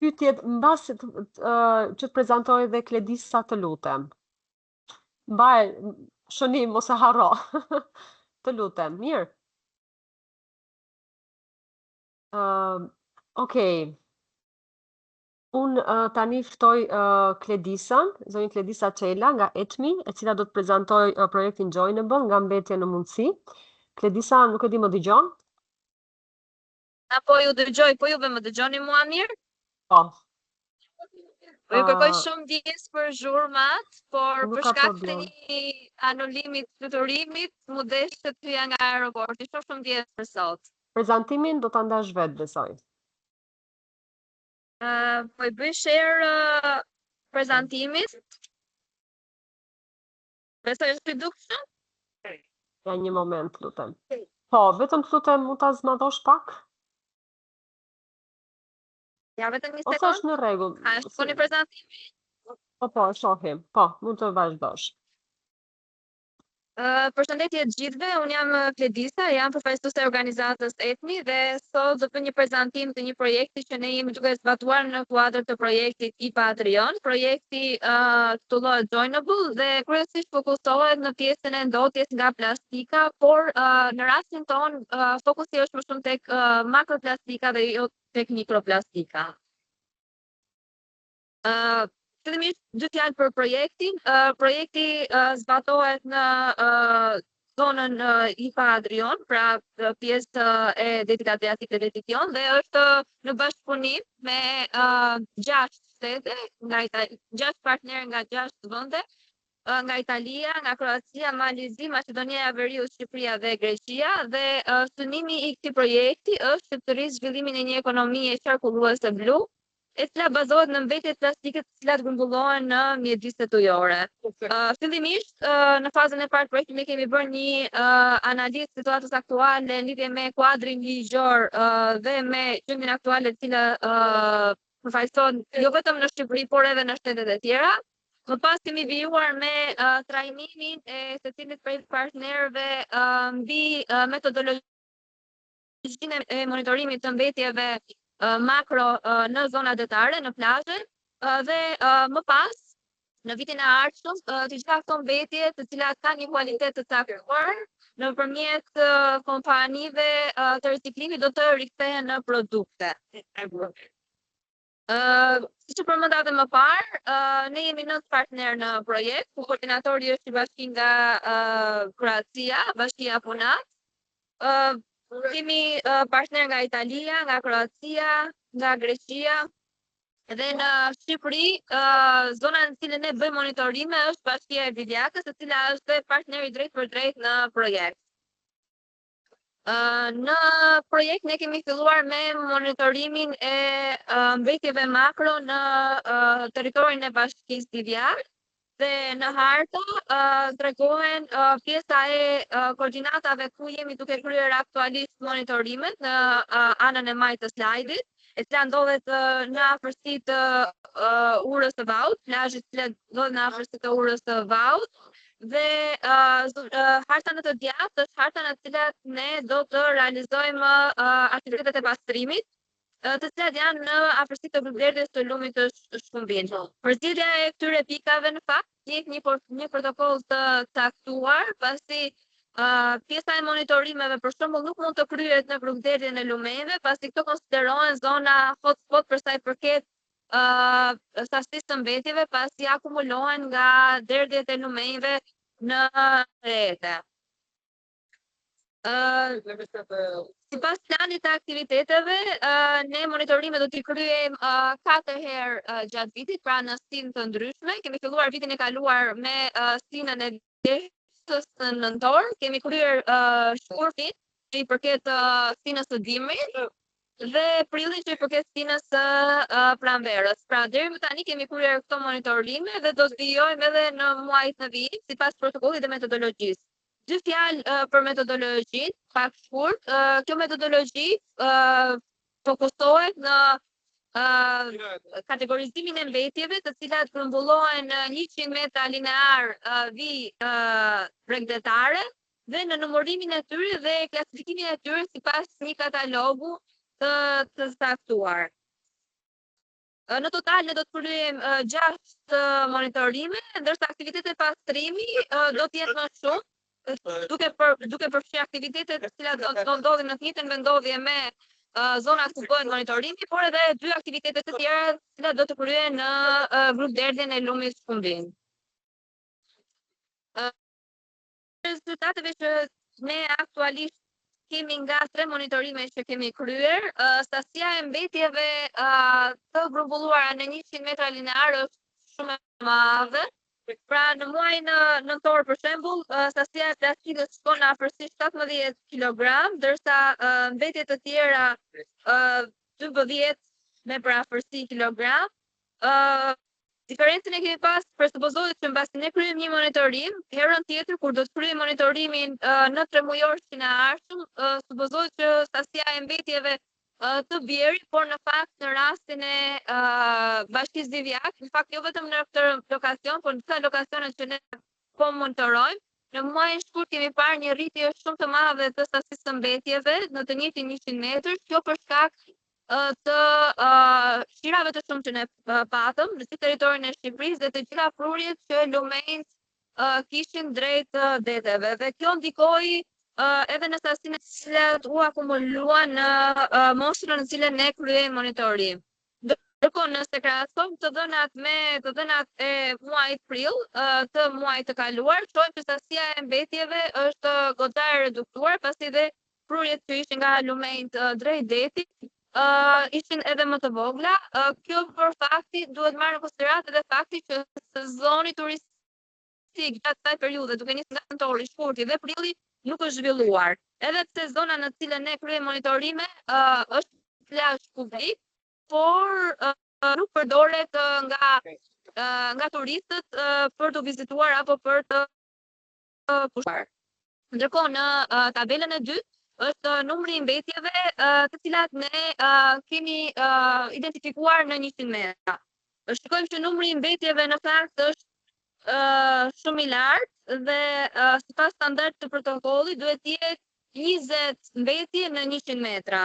pyetjet mbas uh, që të prezantoj edhe Kledisa të lutem. Mbaj shënim mos e harro. të lutem. Mirë. Uh, Okej. Unë uh, tani ftoj uh, Kledisën, zonjën Kledisa Çela nga ETMI, e cila do të prezantoj uh, projektin Joinable nga mbetje në mundësi. Kledisa, nuk e di më dëgjon? A po ju dëgjoj, po juve më dëgjoni mua mirë? Po. Po ju kërkoj shumë ndjesë për zhurmat, por për shkak të një anulimi të fluturimit, m'u desh të hyja nga aeroporti. Shumë shumë ndjesë për sot. Prezantimin do ta ndash vetë, besoj. Uh, po i bëj share uh, prezantimit. Besoj është i dukshëm? Ja një moment, lutem. Po, vetëm të lutem mund ta zmadhosh pak? Ja vetëm një sekond. Ose është në rregull. A është po një prezantimi? Po, po, e shohim. Po, mund të vazhdosh. Uh, përshëndetje të gjithëve, unë jam Kledisa, jam përfaqësuese e organizatës ETNI dhe sot do të bëj një prezantim të një projekti që ne jemi duke zbatuar në kuadër të projektit IPA Adrion. Projekti uh, titullohet Joinable dhe kryesisht fokusohet në pjesën e ndotjes nga plastika, por uh, në rastin tonë uh, fokusi është më shumë tek uh, makroplastika dhe jo tek mikroplastika. Uh, fillimisht dy fjalë për projektin. Uh, projekti uh, zbatohet në uh, zonën uh, IPA Adrion, pra pjesë e detit Adriatik dhe detit Jon dhe është në bashkëpunim me uh, 6 shtete, nga Itali, 6 partnerë nga 6 vende, uh, nga Italia, nga Kroacia, Mali i Zi, Maqedonia e Veriut, Shqipëria dhe Greqia dhe uh, synimi i këtij projekti është që të rrisë zhvillimin e një ekonomie qarkulluese blu, e cila bazohet në mbetjet plastike të cilat grumbullohen në mjediset ujore. Uh, fillimisht, uh, në fazën e parë të projektit ne kemi bërë një uh, analizë të situatës aktuale në lidhje me kuadrin ligjor uh, dhe me gjendjen aktuale e cila uh, përfaqëson jo vetëm në Shqipëri, por edhe në shtetet e tjera. Më pas kemi vijuar me uh, trajnimin e secilit prej partnerëve uh, mbi uh, metodologjinë e monitorimit të mbetjeve makro në zona detare, në plazhe dhe më pas në vitin e ardhshëm të gjitha këto mbetje të cilat kanë një kualitet të caktuar nëpërmjet kompanive të riciklimit do të rikthehen në produkte. Uh, siç e përmenda edhe më parë, uh, ne jemi nëntë partnerë në projekt, ku koordinatori është një bashki nga uh, Kroacia, bashkia Punat. Uh, kemi uh, partnerë nga Italia, nga Kroacia, nga Greqia, dhe në Shqipëri, uh, zona në cilën ne bëjmë monitorime është bashkia e Divjakës, e cila është dhe partneri i drejtpërdrejtë në projekt. Në projekt ne kemi filluar me monitorimin e mbetjeve makro në territorin e Bashkisë Divjakë dhe në hartë tregohen pjesa e koordinatave ku jemi duke kryer aktualisht monitorimet në anën e majtë të slajdit, e cila ndodhet në afërsi të urës së Vaut, plazhit i cili ndodhet në afërsi të urës së Vaut, dhe harta në të djathtë është harta në të cilat ne do të realizojmë aktivitetet e pastrimit, të cilat janë në afërsi të grykëderdhjes të lumit të Shkumbin. Përzgjedhja e këtyre pikave në fakt ndjek një një protokoll të caktuar, pasi uh, pjesa e monitorimeve për shembull nuk mund të kryhet në grykëderdhjen e lumenjve, pasi këto konsiderohen zona hotspot për sa i përket uh, sasisë së mbetjeve pasi akumulohen nga derdhjet e lumenjve në rrjete. Uh, sipas planit të aktiviteteve, uh, ne monitorimet do t'i kryejmë uh, 4 herë uh, gjatë vitit, pra në stinë të ndryshme. Kemi filluar vitin e kaluar me uh, stinën e vjeshtës në nëntor, kemi kryer uh, shkurtin që i përket uh, stinës së dimrit, dhe prillin që i përket stinës së uh, pranverës. Pra deri më tani kemi kryer këto monitorime dhe do të vijojmë edhe në muajt në vijim sipas protokollit dhe metodologjisë. Dy fjalë uh, për metodologjinë, pak shkurt, uh, kjo metodologji uh, fokusohet në uh, kategorizimin e mbetjeve të cilat grumbullohen në 100 metra linear uh, vijë uh, bregdetare dhe në numërimin e tyre dhe klasifikimin e tyre sipas një katalogu të të caktuar. Në total ne do të kryejmë 6 monitorime, ndërsa aktivitetet pastrimi do të jenë më shumë, duke për, duke përfshirë aktivitetet të cilat do të ndodhin në të njëjtën vendndodhje me zonat ku bëhet monitorimi, por edhe dy aktivitete të tjera të cilat do të kryhen në grykëderdhjen e lumit Shkumbin. Rezultateve që ne aktualisht kemi nga tre monitorime që kemi kryer, sasia e mbetjeve të grumbulluara në 100 metra linear është shumë e madhe. Pra në muajin nëntor për shembull, sasia e plastikës shkon në afërsisht 17 kg, ndërsa mbetje të tjera 12 me përafërsi kilogram. Diferencën e kemi pas, presupozohet që mbasi ne kryejmë një monitorim, herën tjetër kur do të kryejmë monitorimin uh, në tremujorshin e ardhshëm, uh, supozohet që sasia e mbetjeve uh, të bjeri, por në fakt në rastin e uh, Bashkisë Divjakë, në fakt jo vetëm në këtë lokacion, por në disa lokacione që ne po monitorojmë, Në muajin shkurt kemi parë një rritje shumë të madhe të sasisë së mbetjeve në të njëjtin 100 metër, kjo për shkak të shirave të shumtë që ne patëm në gjithë territorin e Shqipërisë dhe të gjitha prurjet që lumenjtë kishin drejt deteve. Dhe kjo ndikoi edhe në sasinë e cilat u akumuluan në mostrën në cilën ne kryejmë monitorim. Ndërkohë, nëse krahasojmë të dhënat me të dhënat e muajit prill të muajit të kaluar, shohim që sasia e mbetjeve është goxha e reduktuar, pasi dhe prurjet që ishin nga lumenjtë drejt detit ishin edhe më të vogla. Kjo për fakti duhet marrë në konsideratë edhe fakti që sezoni turistik gjatë kësaj periudhe, duke nisur nga nëntori, shkurti dhe prilli, nuk është zhvilluar. Edhe pse zona në të cilën ne kryejmë monitorime është plazh publik, por nuk përdoret nga nga turistët për të vizituar apo për të pushuar. Ndërkohë në tabelën e dytë është numri i mbetjeve të cilat ne kemi identifikuar në 100 metra. Shikojmë që numri i mbetjeve në fakt është shumë i lartë dhe sipas standardit të protokollit duhet të jetë 20 mbetje në 100 metra.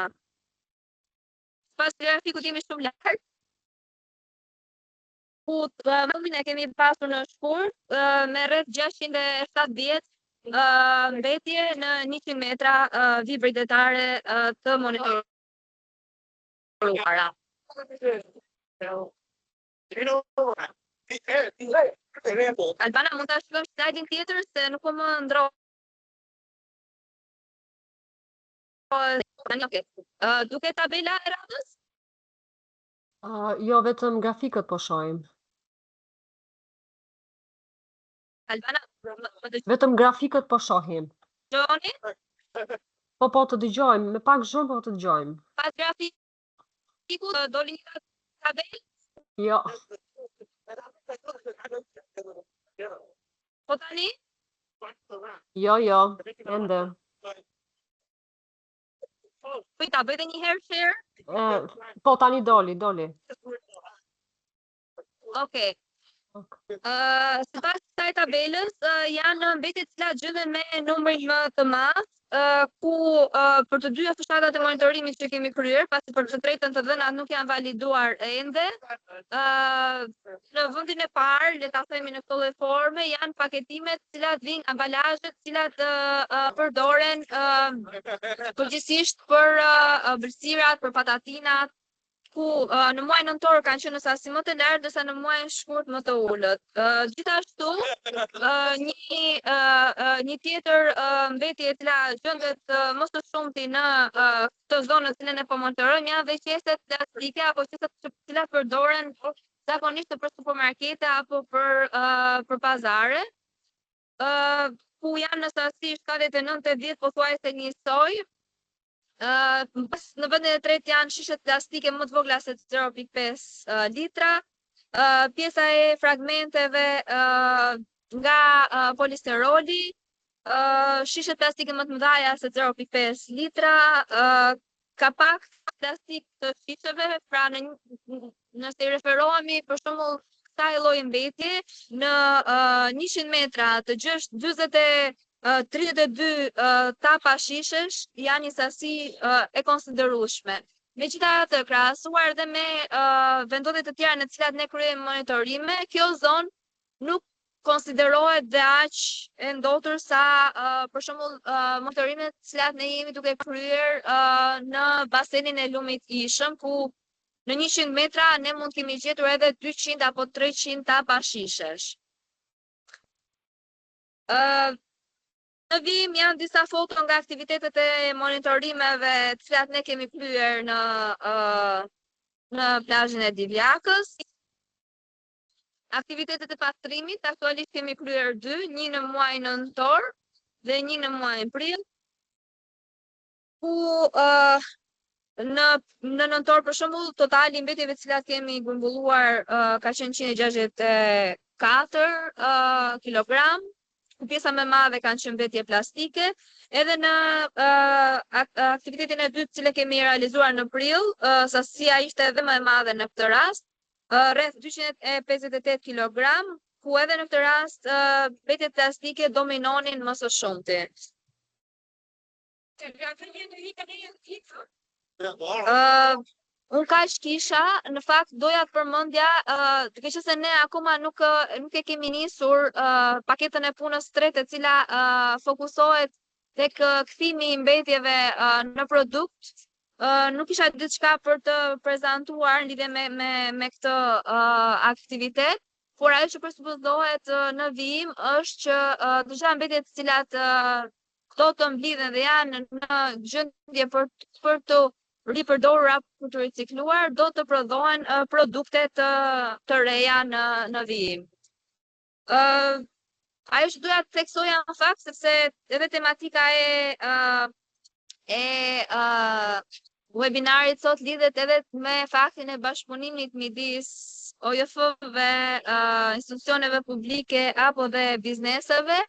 Sipas grafikut jemi shumë lart. Ku të e kemi pasur në shkurt me rreth 670 mbetje në 100 metra vijë bregdetare të monitoruara. Albana, mund ta shikojmë slajdin tjetër se nuk po më ndro. Tani, okay. Duket tabela e radhës? Jo, vetëm grafikët po shohim. Albana, më dëgjoni? Vetëm grafikët po shohim. Dëgjoni? Po, po, të dëgjojmë, me pak zhurmë, po të dëgjojmë. Pas grafikut doli një tabelë? Jo. Po tani? Jo, jo, ende. Po ta bëj edhe një herë share? Po tani doli, doli. Okej. Uh, sipas kësaj tabelës, uh, janë mbetjet të cilat gjenden me numrin më të madh, uh, ku uh, për të dyja fushatat e monitorimit që kemi kryer, pasi për të tretën të dhënat nuk janë validuar ende, uh, në vendin e parë, le ta themi në këtë lloj forme, janë paketimet të cilat vijnë nga ambalazhet, të cilat uh, përdoren uh, përgjithsisht për uh, ëmbëlsirat, për patatinat, ku uh, në muajin nëntor kanë qenë në sasi më të lartë, ndërsa në muajin shkurt më të ulët. Uh, gjithashtu, uh, një uh, uh, një tjetër uh, mbetje e cila gjendet uh, më së shumti në uh, këtë zonë në cilën ne po monitorojmë janë dhe qeset plastike apo qeset të cilat përdoren zakonisht për supermarkete apo për uh, për pazare. Uh, ku janë në sasi 79 80 pothuajse njësoj. Uh, në vendin e tretë janë shishet plastike më të vogla se 0.5 uh, litra. Uh, pjesa e fragmenteve uh, nga uh, polisteroli, uh, shishet plastike më të mëdha se 0.5 litra, uh, kapak plastik të shisheve, pra në nëse i referohemi për shembull kësaj lloj mbetje në uh, 100 metra të gjesh 40 e uh, 32 uh, tapa shishesh janë një sasi uh, e konsiderueshme. Megjithatë, krahasuar edhe me uh, vendndodhje të tjera në të cilat ne kryejmë monitorime, kjo zonë nuk konsiderohet dhe aq e ndotur sa uh, për shembull uh, monitorimet të cilat ne jemi duke kryer uh, në basenin e lumit Ishëm, ku në 100 metra ne mund të kemi gjetur edhe 200 apo 300 tapa shishesh. Uh, në vijim janë disa foto nga aktivitetet e monitorimeve të cilat ne kemi kryer në uh, në plazhin e Divjakës. Aktivitetet e pastrimit aktualisht kemi kryer dy, një në muajin nëntor dhe një në muajin prill, ku uh, në në nëntor për shembull totali i mbetjeve të cilat kemi grumbulluar uh, ka qenë 164 uh, kilogram, ku pjesa më e madhe kanë qenë mbetje plastike. Edhe në uh, aktivitetin e dytë të cilën kemi realizuar në prill, uh, sasia ishte edhe më e madhe në këtë rast, rreth 258 kg. ku edhe në këtë rast mbetjet plastike dominonin më së shumti. Uh, unë kaq kisha, në fakt doja të përmendja, uh, duke qenë se ne akoma nuk nuk e kemi nisur uh, paketën e punës tretë e cila uh, fokusohet tek kthimi i mbetjeve uh, në produkt, uh, nuk kisha diçka për të prezantuar në lidhje me me me këtë uh, aktivitet, por ajo që presupozohet uh, në vijim është që uh, të gjitha mbetjet të cilat uh, do të mblidhen dhe janë në gjendje për për të ripërdorur apo për të ricikluar, do të prodhohen uh, produkte të të reja në në vijim. Ë uh, ajo që doja të theksoja në fakt sepse edhe tematika e uh, e uh, webinarit sot lidhet edhe me faktin e bashkëpunimit midis OJF-ve, uh, institucioneve publike apo dhe bizneseve.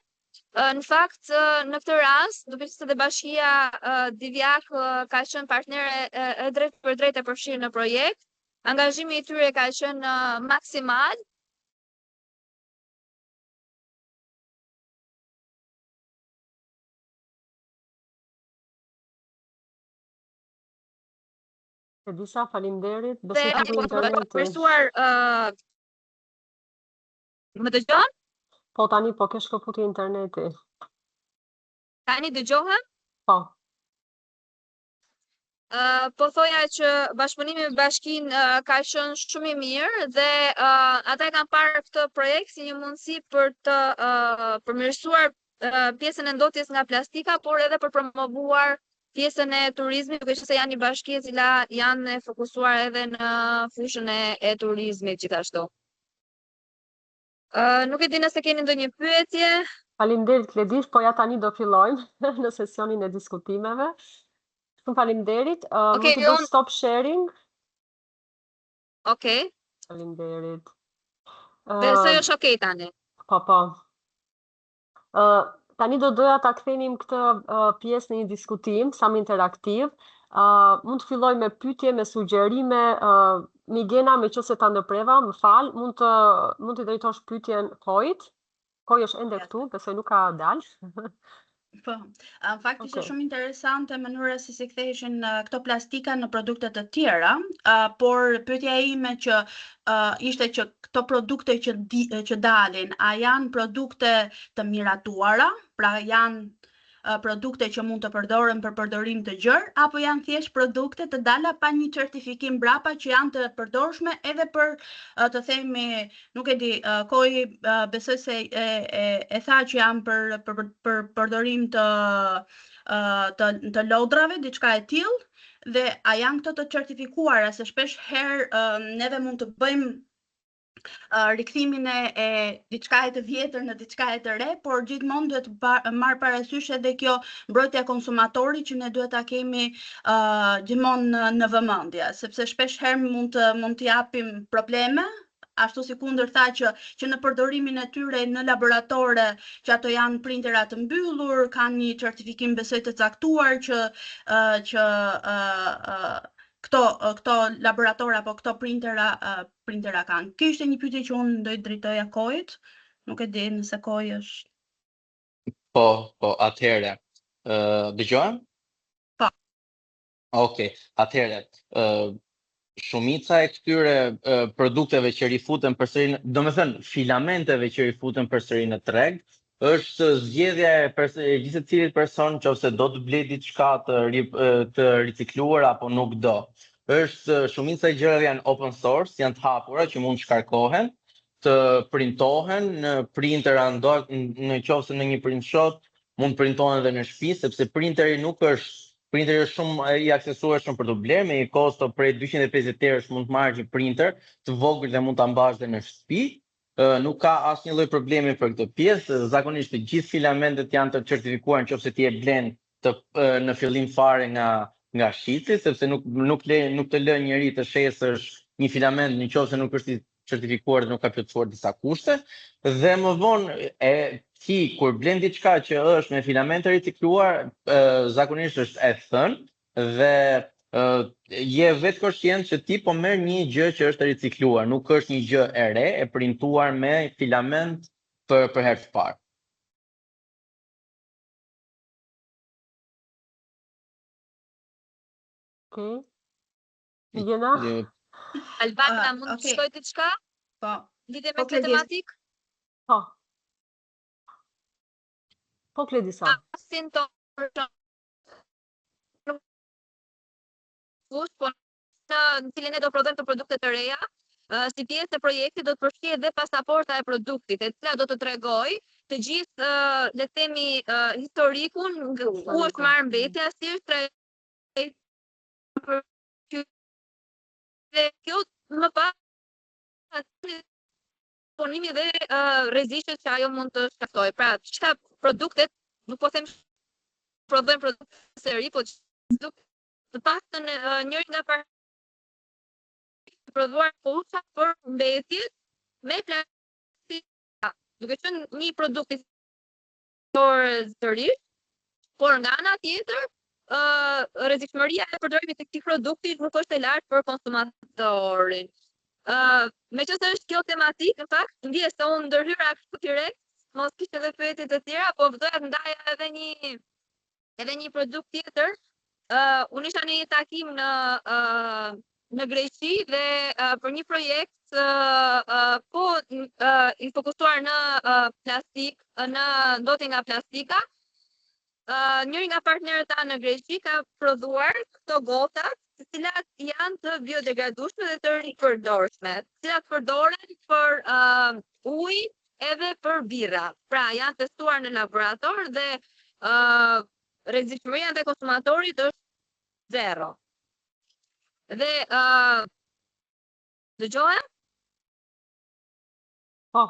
Në fakt, në këtë rast, duke qenë se dhe bashkia Divjakë ka qenë partnere e drejtpërdrejtë e përfshirë në projekt, angazhimi i tyre ka qenë maksimal. Edisa, faleminderit. Besoj të interneti. Vlerësuar Më dëgjon? Po tani po ke shkëputi interneti. Tani dëgjohem? Po. Uh, po thoja që bashkëpunimi me bashkinë uh, ka qenë shumë i mirë dhe uh, ata e kanë parë këtë projekt si një mundësi për të uh, përmirësuar uh, pjesën e ndotjes nga plastika, por edhe për promovuar pjesën e turizmit, duke qenë se janë një bashki e cila janë e fokusuar edhe në fushën e, e turizmit gjithashtu. Uh, nuk e di nëse keni ndonjë pyetje. Faleminderit Kledis, po ja tani do fillojmë në sesionin e diskutimeve. Shumë faleminderit. Uh, okay, mund të bësh stop sharing? Okej. Okay. Faleminderit. Uh, Besoj është okay tani. Po, po. Uh, tani do doja ta kthenim këtë uh, pjesë në një diskutim sa më interaktiv. Uh, mund të filloj me pyetje, me sugjerime. Uh, Migena, me që se ta ndërpreva, më fal, mund të mund t'i drejtosh pyetjen Kojit. Koj është ende këtu, besoj nuk ka dalë. Po, në fakt ishte okay. shumë interesante mënyra se si ktheheshin këto plastika në produkte të tjera, uh, por pyetja ime që uh, ishte që këto produkte që di, që dalin, a janë produkte të miratuara, pra janë uh, produkte që mund të përdoren për përdorim të gjerë, apo janë thjesht produkte të dala pa një certifikim brapa që janë të përdorshme edhe për uh, të themi Nuk e di, uh, Koi uh, besoj se e, e, e tha që janë për për për përdorim të uh, të të lodrave, diçka e tillë, dhe a janë këto të certifikuara se shpesh herë uh, neve mund të bëjmë uh, rikthimin e, e diçka e të vjetër në diçka e të re, por gjithmonë duhet të marrë parasysh edhe kjo mbrojtja e konsumatorit që ne duhet ta kemi uh, gjithmonë në, në vëmendje, sepse shpesh herë mund të mund të japim probleme ashtu sikundër tha që që në përdorimin e tyre në laboratore që ato janë printera të mbyllur, kanë një certifikim besoj të caktuar që uh, që uh, uh, këto këto laboratore apo këto printera uh, printera kanë. Kjo ishte një pyetje që unë do i drejtoja Kojit. Nuk e di nëse Koi është. Po, po, atëherë. Ë, uh, dëgjohem? Po. Okej, atëherë, ë shumica e këtyre produkteve që rifuten përsëri, domethënë filamenteve që rifuten përsëri në treg, është zgjedhja e, pers e gjithsecilit person nëse do të blej diçka të ri, të ricikluar apo nuk do. Është shumica e gjërave janë open source, janë të hapura që mund të shkarkohen, të printohen në printera ndo, në qoftë se në një print shop mund të printohen edhe në shtëpi sepse printeri nuk është printeri është shumë i aksesueshëm për të blerë me një kosto prej 250 eurosh mund të marrësh një printer të vogël dhe mund ta mbash dhe në shtëpi. Nuk ka asnjë lloj problemi për këtë pjesë. Zakonisht të gjithë filamentet janë të certifikuar nëse ti e blen të në fillim fare nga nga shitësi, sepse nuk nuk le nuk të lë njeri të shesësh një filament në qoftë se nuk është i certifikuar dhe nuk ka plotësuar disa kushte dhe më vonë e ti kur blen diçka që është me filament të ricikluar, zakonisht është e thënë dhe Uh, je vetë koshient që ti po merr një gjë që është e ricikluar, nuk është një gjë e re e printuar me filament për për herë të parë. Okej. Jena? Albana, uh, mund të shtoj diçka? Po. Lidhje me po, këtë tematikë? Po. Po, Kledisa. Asin të fushë, po në në cilën ne do prodhojmë të produkte të reja, si pjesë e projektit do të përfshihet dhe pasaporta e produktit, e cila do të tregojë të gjithë, le të themi, historikun, ku është marrë mbetja, si është trajtuar dhe kjo më pas eksponimi dhe rreziqet që ajo mund të shkaktojë. Pra, të gjitha produktet, nuk po them prodhojmë produkte seri, po të paktën njëri nga par prodhuar fusha për mbetjet me plastikë, duke qenë një produkt i por sërish, por nga ana tjetër, ë rrezikshmëria e përdorimit të këtij produkti nuk është e lartë për konsumatorin. Ë, meqenëse është kjo tematikë, në fakt, ndjesë se unë ndërhyra kështu direkt, mos kishte edhe pyetje të tjera, po doja të ndaja edhe një edhe një produkt tjetër. Uh, unë isha në një takim në uh, në Greqi dhe uh, për një projekt uh, uh, po uh, i fokusuar në uh, plastik, në ndotje nga plastika. Uh, njëri nga partnerët tanë në Greqi ka prodhuar këto gota, të cilat janë të biodegradueshme dhe të ripërdorshme, të cilat përdoren për uh, ujë edhe për birra. Pra, janë testuar në laborator dhe uh, rrezikshmëria ndaj konsumatorit është zero. Dhe uh, dëgjohem? Po.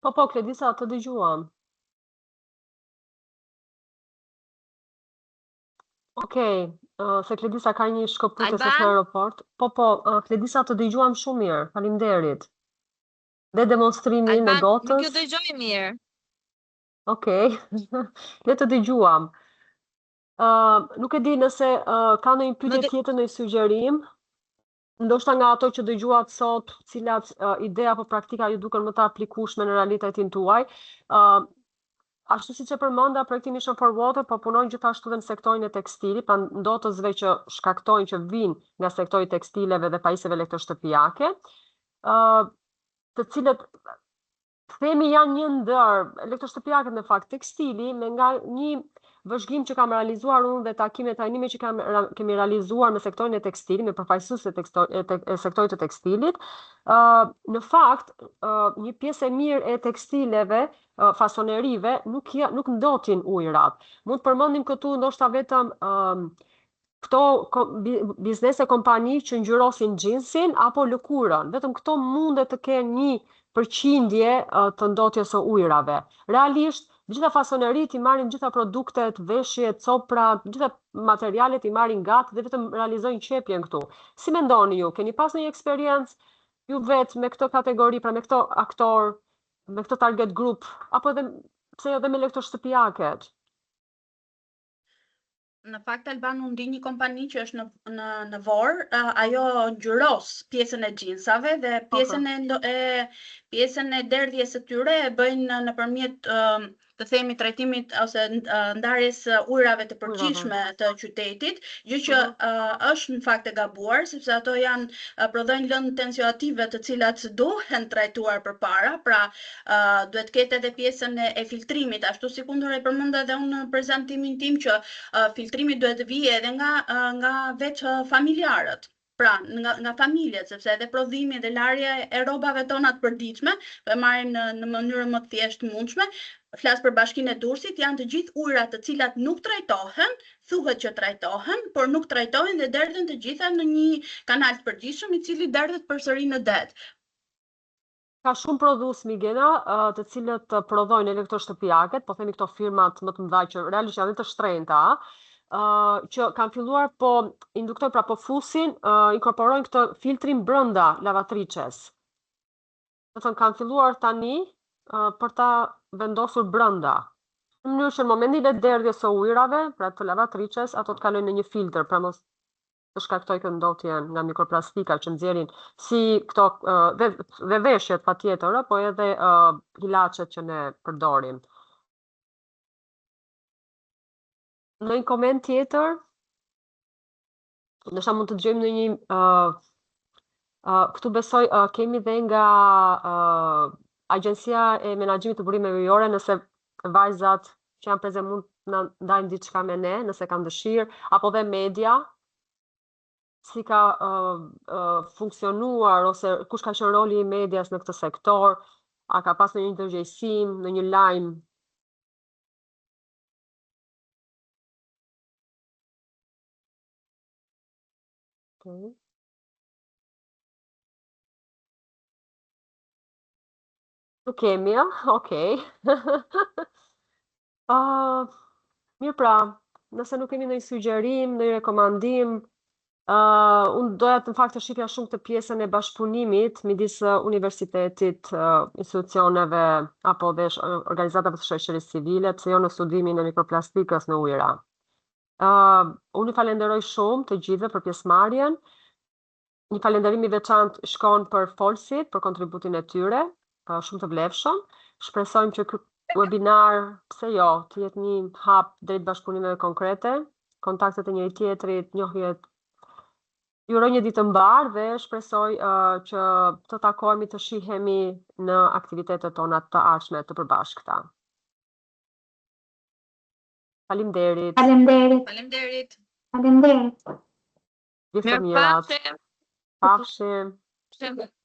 Po, po, Kledisa, të dëgjuam. Okej, uh, se Kledisa ka një shkëputje se në aeroport. Po, po, uh, Kledisa të dëgjuam shumë mirë. Faleminderit. Dhe demonstrimin e Alban, gotës. Nuk ju dëgjoj mirë. Okej. Ne të dëgjuam. Uh, nuk e di nëse uh, ka ndonjë pyetje tjetër, ndonjë sugjerim. Ndoshta nga ato që dëgjuat sot, cilat uh, ide apo praktika ju duken më të aplikueshme në realitetin tuaj. Uh, ashtu siç e përmenda, projekti Mission for Water po punon gjithashtu dhe në sektorin e tekstilit, pra ndotësve që shkaktojnë që vijnë nga sektori i tekstileve dhe pajisjeve elektroshtëpiake, uh, të cilët themi janë një ndër elektroshtëpiaket në fakt tekstili me nga një vëzhgim që kam realizuar unë dhe takime trajnime që kam kemi realizuar me sektorin e tekstilit, me përfaqësuesit e, teksto, e, te, e sektorit të tekstilit, uh, në fakt uh, një pjesë e mirë e tekstileve, uh, fasonerive nuk ja, nuk ndotin ujërat. Mund të përmendim këtu ndoshta vetëm uh, këto biznese kompani që ngjyrosin xhinsin apo lëkurën, vetëm këto mundet të kenë një përqindje të ndotjes së ujërave. Realisht, të gjitha fasoneritë i marrin gjitha produktet, veshjet, copra, gjitha materialet i marrin gati dhe vetëm realizojnë qepjen këtu. Si mendoni ju, keni pas ndonjë eksperiencë ju vetë me këtë kategori, pra me këto aktorë, me këtë target group, apo edhe pse jo edhe me elektroshtëpiaket? Në fakt Alban unë di një kompani që është në në në Vorë, uh, ajo ngjyros pjesën e xhinsave dhe pjesën e, e pjesën e derdhjes së tyre e bëjnë nëpërmjet uh, të themi trajtimit ose ndarjes së ujërave të përgjithshme të qytetit, gjë që uh, është në fakt e gabuar sepse ato janë uh, prodhojnë lëndë tensioaktive të cilat duhen trajtuar përpara, pra uh, duhet të ketë edhe pjesën e, e filtrimit, ashtu sikundër e përmenda edhe unë në prezantimin tim që uh, filtrimi duhet të vijë edhe nga uh, nga vetë familjarët. Pra, nga, nga familjet, sepse edhe prodhimi dhe larja e rrobave tona të përditshme, po e marrim në, në mënyrën më të thjeshtë mundshme, flas për bashkinë e Durrësit, janë të gjithë ujërat të cilat nuk trajtohen, thuhet që trajtohen, por nuk trajtohen dhe derdhen të gjitha në një kanal të përgjithshëm i cili derdhet përsëri në det. Ka shumë prodhues Migena, të cilët prodhojnë elektroshtëpiaket, po themi këto firmat më të mëdha që realisht janë të shtrenjta, që kanë filluar po induktojnë, pra po fusin, inkorporojnë këtë filtrin brenda lavatriçes. Do të thënë kanë filluar tani për ta vendosur brenda. Në mënyrë që në momentin e derdhjes së ujërave, pra të lavatriçes, ato të kalojnë në një filtër, pra mos të shkaktojë këtë ndotjen nga mikroplastika që nxjerrin si këto dhe, dhe veshjet patjetër, po edhe uh, ilaçet që ne përdorim. Ndonjë koment tjetër? Ndoshta mund të dëgjojmë ndonjë uh, uh, këtu besoj uh, kemi dhe nga uh, Agjencia e Menaxhimit të Burimeve Ujore, nëse vajzat që janë prezent mund të na ndajnë diçka me ne, nëse kanë dëshirë, apo dhe media, si ka uh, uh, funksionuar ose kush ka qenë roli i medias në këtë sektor, a ka pas ndonjë ndërgjegjësim, ndonjë lajm Okay. Nuk kemi, ë? Okej. Uh, mirë pra, nëse nuk kemi ndonjë sugjerim, ndonjë rekomandim, uh, unë doja të në fakt të shihja shumë këtë pjesën e bashkëpunimit midis universitetit, uh, institucioneve apo dhe organizatave të shoqërisë civile, pse jo në studimin e mikroplastikës në ujëra. Uh, unë ju falenderoj shumë të gjithëve për pjesëmarrjen. Një falënderim i veçantë shkon për folësit, për kontributin e tyre, uh, shumë të vlefshëm. Shpresojmë që ky webinar, pse jo, të jetë një hap drejt bashkëpunimeve konkrete, kontaktet e njëri tjetrit, njohjet. Ju uroj një ditë të mbarë dhe shpresoj uh, që të takohemi, të shihemi në aktivitetet tona të ardhshme të përbashkëta. Faleminderit. Faleminderit. Faleminderit. Faleminderit. Gjithë të mirat. Mirupafshim. Pafshim. Pafshim.